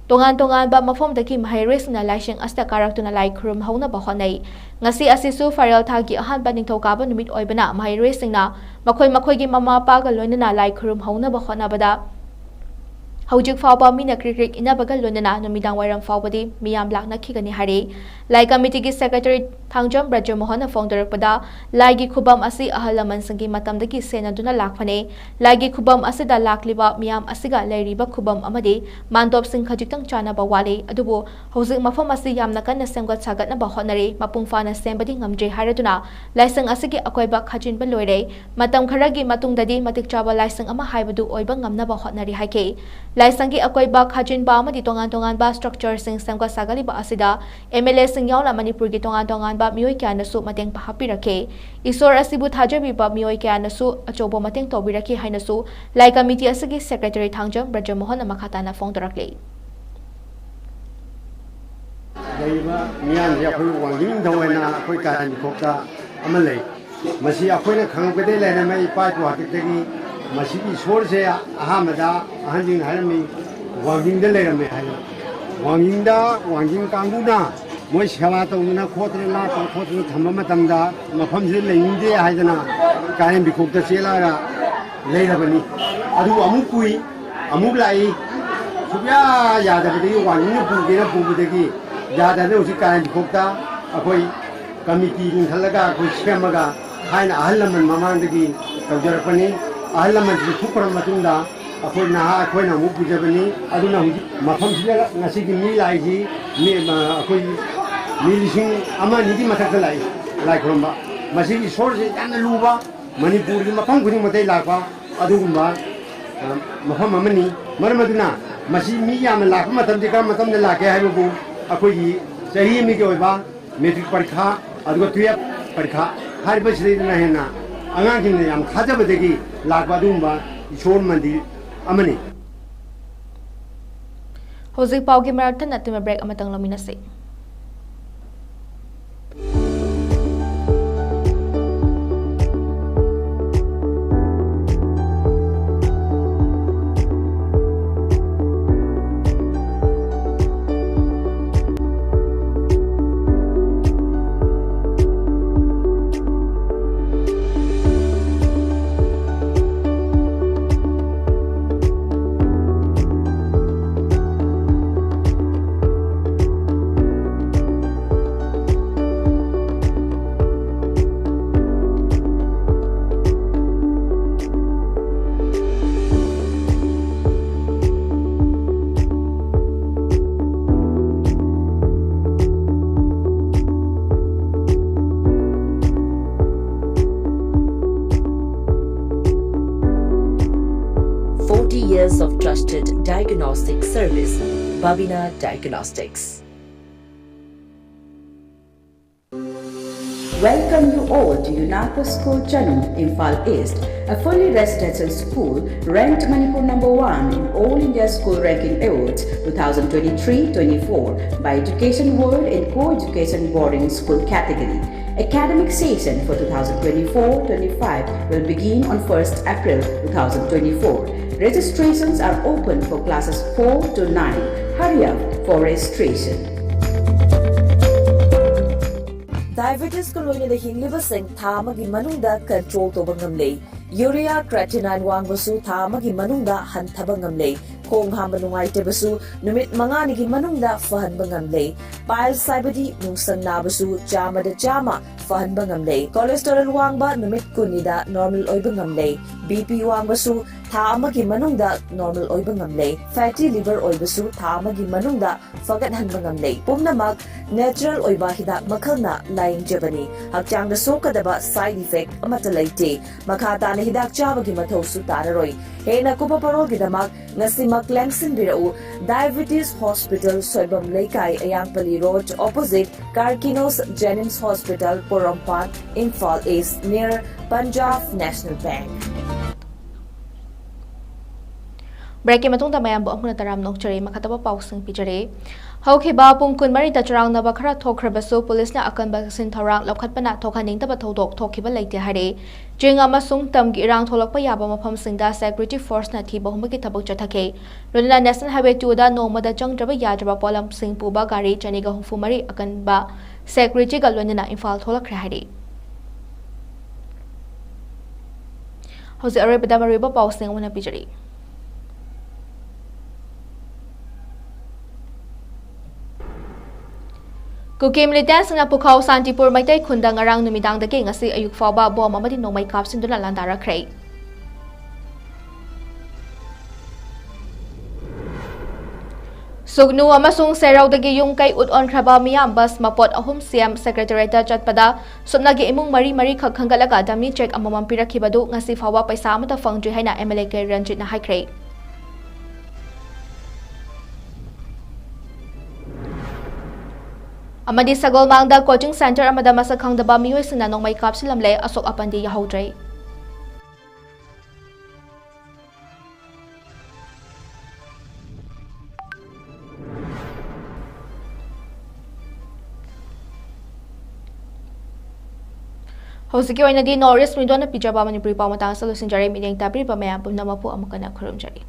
ꯇꯣꯉꯥꯟ ꯇꯣꯉꯥꯟꯕ ꯃꯐꯝꯗꯒꯤ ꯃꯍꯩꯔꯣꯏꯁꯤꯡꯅ ꯂꯥꯏꯁꯪ ꯑꯁꯤꯗ ꯀꯥꯔꯛꯇꯨꯅ ꯂꯥꯏ ꯈꯨꯔꯨꯝꯍꯧꯅꯕ ꯍꯣꯠꯅꯩ꯫ ꯉꯁꯤ ꯑꯁꯤꯁꯨ ꯐꯥꯏꯔꯦꯜ ꯊꯥꯒꯤ ꯑꯍꯥꯟꯕ ꯅꯤꯡꯊꯧꯀꯥꯕ ꯅꯨꯃꯤꯠ ꯑꯣꯏꯕꯅ ꯃꯍꯩꯔꯣꯏꯁꯤꯡꯅ ꯃꯈꯣꯏ ꯃꯈꯣꯏꯒꯤ ꯃꯃꯥ ꯃꯄꯥꯒ ꯂꯣꯏꯅꯅ ꯂꯥꯏ ꯈꯨꯔꯨꯝꯍꯧꯅꯕ ꯍꯣꯠꯅꯕꯗ ꯍꯧꯖꯤꯛ ꯐꯥꯎꯕ ꯃꯤꯅ ꯀ꯭ꯔꯤꯛ ꯀ꯭ꯔꯤꯛ ꯏꯟꯅꯕꯒ ꯂꯣꯏꯅꯅ ꯅꯨꯃꯤꯗꯥꯡ ꯋꯥꯏꯔꯝ ꯐꯥꯎꯕꯗꯤ ꯃꯤꯌꯥꯝ ꯂꯥꯛꯅꯈꯤꯒꯅꯤ ꯍꯥꯏꯔꯤ꯫ ꯂꯥꯏ ꯀꯃꯤꯇꯤꯒꯤ ꯁꯦꯀ꯭ꯔꯦꯇꯔꯤ ꯊꯥꯡꯖꯝ ꯕ꯭ꯔꯖꯃꯣꯍꯟꯅ ꯐꯣꯡꯗꯣꯔꯛꯄꯗ, ꯂꯥꯏꯒꯤ ꯈꯨꯕꯝ ꯑꯁꯤ ꯑꯍꯜ ꯂꯃꯟꯁꯤꯡꯒꯤ ꯃꯇꯝꯗꯒꯤ ꯁꯦꯟꯅꯗꯨꯅ ꯂꯥꯛꯄꯅꯤ꯫ ꯂꯥꯏꯒꯤ ꯈꯨꯕꯝ ꯑꯁꯤꯗ ꯂꯥꯛꯂꯤꯕ ꯃꯤꯌꯥꯝ ꯑꯁꯤꯒ ꯂꯩꯔꯤꯕ ꯈꯨꯕꯝ ꯑꯃꯗꯤ ꯃꯥꯟꯗꯣꯞꯁꯤꯡ ꯈꯖꯤꯛꯇꯪ ꯆꯥꯟꯅꯕ ꯋꯥꯠꯂꯤ꯫ ꯑꯗꯨꯕꯨ ꯍꯧꯖꯤꯛ ꯃꯐꯝ ꯑꯁꯤ ꯌꯥꯝꯅ ꯀꯟꯅ ꯁꯦꯝꯒꯠ ꯁꯥꯒꯠꯅꯕ ꯍꯣꯠꯅꯔꯤ, ꯃꯄꯨꯡ ꯐꯥꯅ ꯁꯦꯝꯕꯗꯤ ꯉꯝꯗ꯭ꯔꯤ ꯍꯥꯏꯔꯗꯨꯅ ꯂꯥꯏꯁꯪ ꯑꯁꯤꯒꯤ ꯑꯀꯣꯏꯕ ꯈꯥꯖꯤꯟꯕ ꯂꯣꯏꯔꯦ꯫ ꯃꯇꯝ ꯈꯔꯒꯤ ꯃꯇꯨꯡꯗꯗꯤ ꯃꯇꯤꯛ ꯆꯥꯕ ꯂꯥꯏꯁꯪ ꯑꯃ ꯍꯥꯏꯕꯗꯨ ꯑꯣꯏꯕ ꯉꯝꯅꯕ ꯍꯣꯠꯅꯔꯤ ꯍꯥꯏꯈꯤ꯫ ꯂꯥꯏꯁꯪꯒꯤ ꯑꯀꯣꯏꯕ ꯈꯥꯖꯤꯟꯕ ꯑꯃꯗꯤ ꯇꯣꯉꯥꯟ ꯇꯣꯉꯥꯟꯕ ꯁ꯭ꯇ꯭ꯔꯛꯆꯔꯁꯤꯡ ꯁꯦꯝꯒꯠ ꯁꯥꯒꯠꯂꯤꯕ ꯑꯁꯤꯗ ꯑꯦꯝ ꯑꯦꯜ ꯑꯦꯁꯤꯡ ꯌꯥꯎꯅ ꯃꯅꯤꯄꯨꯔꯒꯤ ꯇꯣꯉꯥꯟ ꯇꯣꯉꯥꯟꯕ ꯃꯤꯑꯣꯏ ꯀꯌꯥꯅꯁꯨ ꯃꯇꯦꯡ ꯍꯥꯞꯄꯤꯔꯛꯈꯤ꯫ ꯏꯁꯣꯔ ꯑꯁꯤꯕꯨ ꯊꯥꯖꯕꯤꯕ ꯃꯤꯑꯣꯏ ꯀꯌꯥꯅꯁꯨ ꯑꯆꯧꯕ ꯃꯇꯦꯡ ꯇꯧꯕꯤꯔꯛꯈꯤ ꯍꯥꯏꯅꯁꯨ ꯂꯥꯏ ꯀꯃꯤꯇꯤ ꯑꯁꯤꯒꯤ ꯁꯦꯀ꯭ꯔꯦꯇꯔꯤ ꯊꯥꯡꯖꯝ ꯕ꯭ꯔꯖꯃꯣꯍꯟꯅ ꯃꯈꯥ ꯇꯥꯅ ꯐꯣꯡꯗꯣꯔꯛꯂꯤ꯫ ꯂꯩꯔꯤꯕ ꯃꯤꯌꯥꯝꯁꯦ ꯑꯩꯈꯣꯏ ꯋꯥꯡꯖꯤꯡ ꯅꯤꯡꯊꯧ ꯑꯣꯏꯅ ꯑꯩꯈꯣꯏ ꯀꯥꯔꯦꯟ ꯈꯣꯛꯇ ꯑꯃ ꯂꯩ꯫ ꯃꯁꯤ ꯑꯩꯈꯣꯏꯅ ꯈꯪꯉꯛꯄꯗꯒꯤ ꯂꯩꯔꯝꯃꯦ, ꯏꯄꯥ ꯏꯄꯨ ꯍꯥꯛꯇꯛꯇꯒꯤ꯫ ꯃꯁꯤꯒꯤ ꯏꯁꯣꯔꯁꯦ ꯑꯍꯥꯟꯕꯗ ꯑꯍꯟꯁꯤꯡꯅ ꯍꯥꯏꯔꯝꯃꯤ, ꯋꯥꯡꯖꯤꯡꯗ ꯂꯩꯔꯝꯃꯦ ꯍꯥꯏꯅ꯫ ꯋꯥꯡꯖꯤꯡꯗ, ꯋꯥꯡꯖꯤꯡ ꯀꯥꯡꯕꯨꯅ ꯃꯣꯏ ꯁꯦꯕꯥ ꯇꯧꯗꯅ ꯈꯣꯠꯇꯅ, ꯂꯥꯠꯇꯅ ꯈꯣꯠꯇꯅ ꯊꯝꯕ ꯃꯇꯝꯗ ꯃꯐꯝꯁꯤꯗ ꯂꯩꯅꯤꯡꯗꯦ ꯍꯥꯏꯗꯅ ꯀꯥꯔꯦꯟ ꯕꯤꯈꯣꯛꯇ ꯆꯦꯜꯂꯛꯑꯒ ꯂꯩꯔꯕꯅꯤ꯫ ꯑꯗꯨꯕꯨ ꯑꯃꯨꯛ ꯄꯨꯏ, ꯑꯃꯨꯛ ꯂꯥꯛꯏ, ꯁꯨꯛꯌꯥ ꯌꯥꯗꯕꯗꯒꯤ ꯋꯥꯡꯖꯤꯡꯅ ꯄꯨꯒꯦꯅ ꯄꯨꯕꯗꯒꯤ ꯌꯥꯗꯗꯅ ꯍꯧꯖꯤꯛ ꯀꯥꯔꯦꯟ ꯕꯤꯈꯣꯛꯇ ꯑꯩꯈꯣꯏ ꯀꯃꯤꯇꯤ ꯂꯤꯡꯈꯠꯂꯒ ꯑꯩꯈꯣꯏ ꯁꯦꯝꯃꯒ ꯊꯥꯏꯅ ꯑꯍꯜ ꯂꯃꯟ ꯃꯃꯥꯡꯗꯒꯤ ꯇꯧꯖꯔꯛꯄꯅꯤ꯫ ꯑꯍꯜ ꯂꯃꯟꯁꯤꯡ ꯊꯣꯛꯈ꯭ꯔꯕ ꯃꯇꯨꯡꯗ ꯑꯩꯈꯣꯏ ꯅꯍꯥ ꯑꯩꯈꯣꯏꯅ ꯑꯃꯨꯛ ꯄꯨꯖꯕꯅꯤ꯫ ꯑꯗꯨꯅ ꯍꯧꯖꯤꯛ ꯃꯐꯝꯁꯤꯗ ꯉꯁꯤꯒꯤ ꯃꯤ ꯂꯥꯛꯏꯁꯤ ꯃꯤ, ꯑ, ꯑꯩꯈꯣꯏ ꯃꯤ ꯂꯤꯁꯤꯡ ꯑꯃ ꯑꯅꯤꯒꯤ ꯃꯊꯛꯇ ꯂꯥꯛꯏ ꯂꯥꯏ ꯈꯨꯔꯨꯝꯕ꯫ ꯃꯁꯤꯒꯤ ꯏꯁꯣꯔꯁꯦ ꯌꯥꯝꯅ ꯂꯨꯕ, ꯃꯅꯤꯄꯨꯔꯒꯤ ꯃꯐꯝ ꯈꯨꯗꯤꯡꯃꯛꯇꯒꯤ ꯂꯥꯛꯄ ꯑꯗꯨꯒꯨꯝꯕ, ꯑ, ꯃꯐꯝ ꯑꯃꯅꯤ꯫ ꯃꯔꯝ ꯑꯗꯨꯅ ꯃꯁꯤ ꯃꯤ ꯌꯥꯝꯅ ꯂꯥꯛꯄ ꯃꯇꯝꯗ ꯀꯔꯝꯕ ꯃꯇꯝꯗ ꯂꯥꯛꯀꯦ ꯍꯥꯏꯕꯕꯨ ꯑꯩꯈꯣꯏꯒꯤ ꯆꯍꯤ ꯑꯃꯒꯤ ꯑꯣꯏꯕ ꯃꯦꯇ꯭ꯔꯤꯛ ꯄꯔꯤꯈꯥ ꯑꯗꯨꯒ ꯇꯨꯌꯦꯜꯐ ꯄꯔꯤꯈꯥ ꯍꯥꯏꯔꯤꯕꯁꯤꯗꯩꯗꯅ ꯍꯦꯟꯅ ꯑꯉꯥꯡꯁꯤꯡꯅ ꯌꯥꯝ ꯊꯥꯖꯕꯗꯒꯤ ꯂꯥꯛꯄ ꯑꯗꯨꯒꯨꯝꯕ ꯏꯁꯣꯔ ꯃꯟꯗꯤꯔ ꯑꯃꯅꯤ꯫ ꯍꯧꯖꯤꯛ ꯄꯥꯎꯒꯤ ꯃꯔꯛ ꯊꯠꯅ ꯊꯤꯟꯕ ꯕ꯭ꯔꯦꯛ ꯑꯃꯇꯪ ꯂꯧꯃꯤꯟꯅꯁꯤ꯫ of trusted diagnostic service, Babina Diagnostics. Welcome you all to Unako School Chanung, Imphal East, a fully residential school ranked Manipur number one in All India School Ranking Awards two thousand twenty-three twenty-four by Education World in Co-Education Boarding School category. Academic session for two thousand twenty-four twenty-five will begin on first April two thousand twenty-four. Registrations are open for classes four to nine. Hurry up for registration. Diabetes ka loinada hinglibasing tha amagi manungda control toba ngamlei. Urea creatinine wangbasu tha amagi manungda hanthaba ngamlei. Khong hamba nungaitabasu numit manganigi manungda fahanba ngamlei. Piles haibadi nungsang nabasu chamada chama fahanba ngamlei. Cholesterol wangba numit kunida normal oiba ngamlei. B P wangbasu tha amagi manungda normal oiba ngamlei. Fatty liver oibasu tha amagi manungda fagathanba ngamlei. Pumnamak natural oiba hidak makhalna laingjabani. Hakchangda sokadaba side effect amata leite. Makha tana hidak chabagi mathausu tararoi. Hena kupa parolgidamak ngasimak lengsinbirau Diabetes Hospital, Soibam Leikai, Ayangpali Road, opposite Karkinos Jenims Hospital, Porompat, Imphal East, near Punjab National Bank. Break ꯀꯤ ꯃꯇꯨꯡꯗ ꯃꯌꯥꯝꯕꯨ ꯑꯃꯨꯛ ꯍꯟꯅ ꯇꯔꯥꯝꯅ ꯑꯣꯛꯆꯔꯤ꯫ ꯃꯈꯥ ꯇꯥꯕ ꯄꯥꯎꯁꯤꯡ ꯄꯤꯖꯔꯤ꯫ ꯍꯧꯈꯤꯕ ꯄꯨꯡ ꯀꯨꯟꯃꯔꯤꯗ ꯆꯔꯥꯡꯅꯕ ꯈꯔ ꯊꯣꯛꯈ꯭ꯔꯕꯁꯨ ꯄꯨꯂꯤꯁꯅ ꯑꯀꯟꯕ ꯆꯦꯛꯁꯤꯟ ꯊꯧꯔꯥꯡ ꯂꯧꯈꯠꯄꯅ ꯊꯣꯛꯍꯟꯅꯤꯡꯗꯕ ꯊꯧꯗꯣꯛ ꯊꯣꯛꯈꯤꯕ ꯂꯩꯇꯦ ꯍꯥꯏꯔꯤ꯫ ꯆꯤꯡ ꯑꯃꯁꯨꯡ ꯇꯝꯒꯤ ꯏꯔꯥꯡ ꯊꯣꯛꯂꯛꯄ ꯌꯥꯕ ꯃꯐꯝꯁꯤꯡꯗ security force ꯅ ꯊꯤꯕ ꯍꯨꯝꯕꯒꯤ ꯊꯕꯛ ꯆꯠꯊꯈꯤ꯫ ꯂꯣꯏꯅꯅ National Highway two ꯗ ꯅꯣꯡꯃꯗ ꯆꯪꯗ꯭ꯔꯕ ꯌꯥꯗ꯭ꯔꯕ ꯄꯣꯠꯂꯝꯁꯤꯡ ꯄꯨꯕ ꯒꯥꯔꯤ ꯆꯅꯤꯒ ꯍꯨꯝꯐꯨ ꯃꯔꯤ ꯑꯀꯟꯕ security ꯒ ꯂꯣꯏꯅꯅ ꯏꯝꯐꯥꯜ ꯊꯣꯛꯂꯛꯈ꯭ꯔꯦ ꯍꯥꯏꯔꯤ꯫ ꯍꯧꯖꯤꯛ ꯑꯔꯣꯏꯕꯗ ꯃꯔꯨꯑꯣꯏꯕ ꯄꯥꯎꯁꯤꯡ ꯑꯃꯨꯛ ꯍꯟꯅ ꯄꯤꯖꯔꯤ꯫ ꯀꯨꯀꯤ militant ꯁꯤꯡꯅ ꯄꯨꯈꯥꯎ ꯁꯥꯟꯇꯤꯄꯨꯔ ꯃꯩꯇꯩ ꯈꯨꯟꯗ ꯉꯔꯥꯡ ꯅꯨꯃꯤꯗꯥꯡꯗꯒꯤ ꯉꯁꯤ ꯑꯌꯨꯛ ꯐꯥꯎꯕ ꯕꯣꯝ ꯑꯃꯗꯤ ꯅꯣꯡꯃꯩ ꯀꯥꯞꯁꯤꯟꯗꯨꯅ ꯂꯥꯟꯗꯥꯔꯛꯈ꯭ꯔꯦ꯫ ꯁꯨꯒꯅꯨ ꯑꯃꯁꯨꯡ ꯁꯦꯔꯧꯗꯒꯤ ꯌꯨꯝ ꯀꯩ ꯎꯠ ꯑꯣꯟꯈ꯭ꯔꯕ ꯃꯤꯌꯥꯝ ꯕꯁ ꯃꯄꯣꯠ ꯑꯍꯨꯝ C M Secretariat ꯇ ꯆꯠꯄꯗ ꯁꯨꯞꯅꯒꯤ ꯏꯃꯨꯡ ꯃꯔꯤ ꯃꯔꯤꯈꯛ ꯈꯟꯒꯠꯂꯒ dummy check ꯑꯃꯃꯝ ꯄꯤꯔꯛꯈꯤꯕꯗꯨ ꯉꯁꯤ ꯐꯥꯎꯕ ꯄꯩꯁꯥ ꯑꯃꯠꯇ ꯐꯪꯗ꯭ꯔꯤ ꯍꯥꯏꯅ M L A ꯀꯦ ꯔꯟꯖꯤꯠꯅ ꯍꯥꯏꯈ꯭ꯔꯦ꯫ ꯑꯃꯗꯤ ꯁꯒꯣꯜꯕꯟꯗ coaching centre ꯑꯃꯗ ꯃꯁꯛ ꯈꯪꯗꯕ ꯃꯤꯑꯣꯏꯁꯤꯡꯅ ꯅꯣꯡꯃꯩ ꯀꯥꯞꯁꯤꯜꯂꯝꯂꯦ꯫ ꯑꯁꯣꯛ ꯑꯄꯟꯗꯤ ꯌꯥꯎꯍꯧꯗ꯭ꯔꯦ꯫ ꯍꯧꯖꯤꯛꯀꯤ ꯑꯣꯏꯅꯗꯤ North East Window ꯅ ꯄꯤꯖꯕ ꯃꯅꯤꯄꯨꯔꯤ ꯄꯥꯎ ꯃꯇꯥꯡ ꯑꯁꯤꯗ ꯂꯣꯏꯁꯤꯟꯖꯔꯦ꯫ ꯃꯤꯠꯌꯦꯡ ꯇꯥꯕꯤꯔꯤꯕ ꯃꯌꯥꯝ ꯄꯨꯝꯅꯃꯛꯄꯨ ꯑꯃꯨꯛ ꯍꯟꯅ ꯈꯨꯔꯨꯝꯖꯔꯤ꯫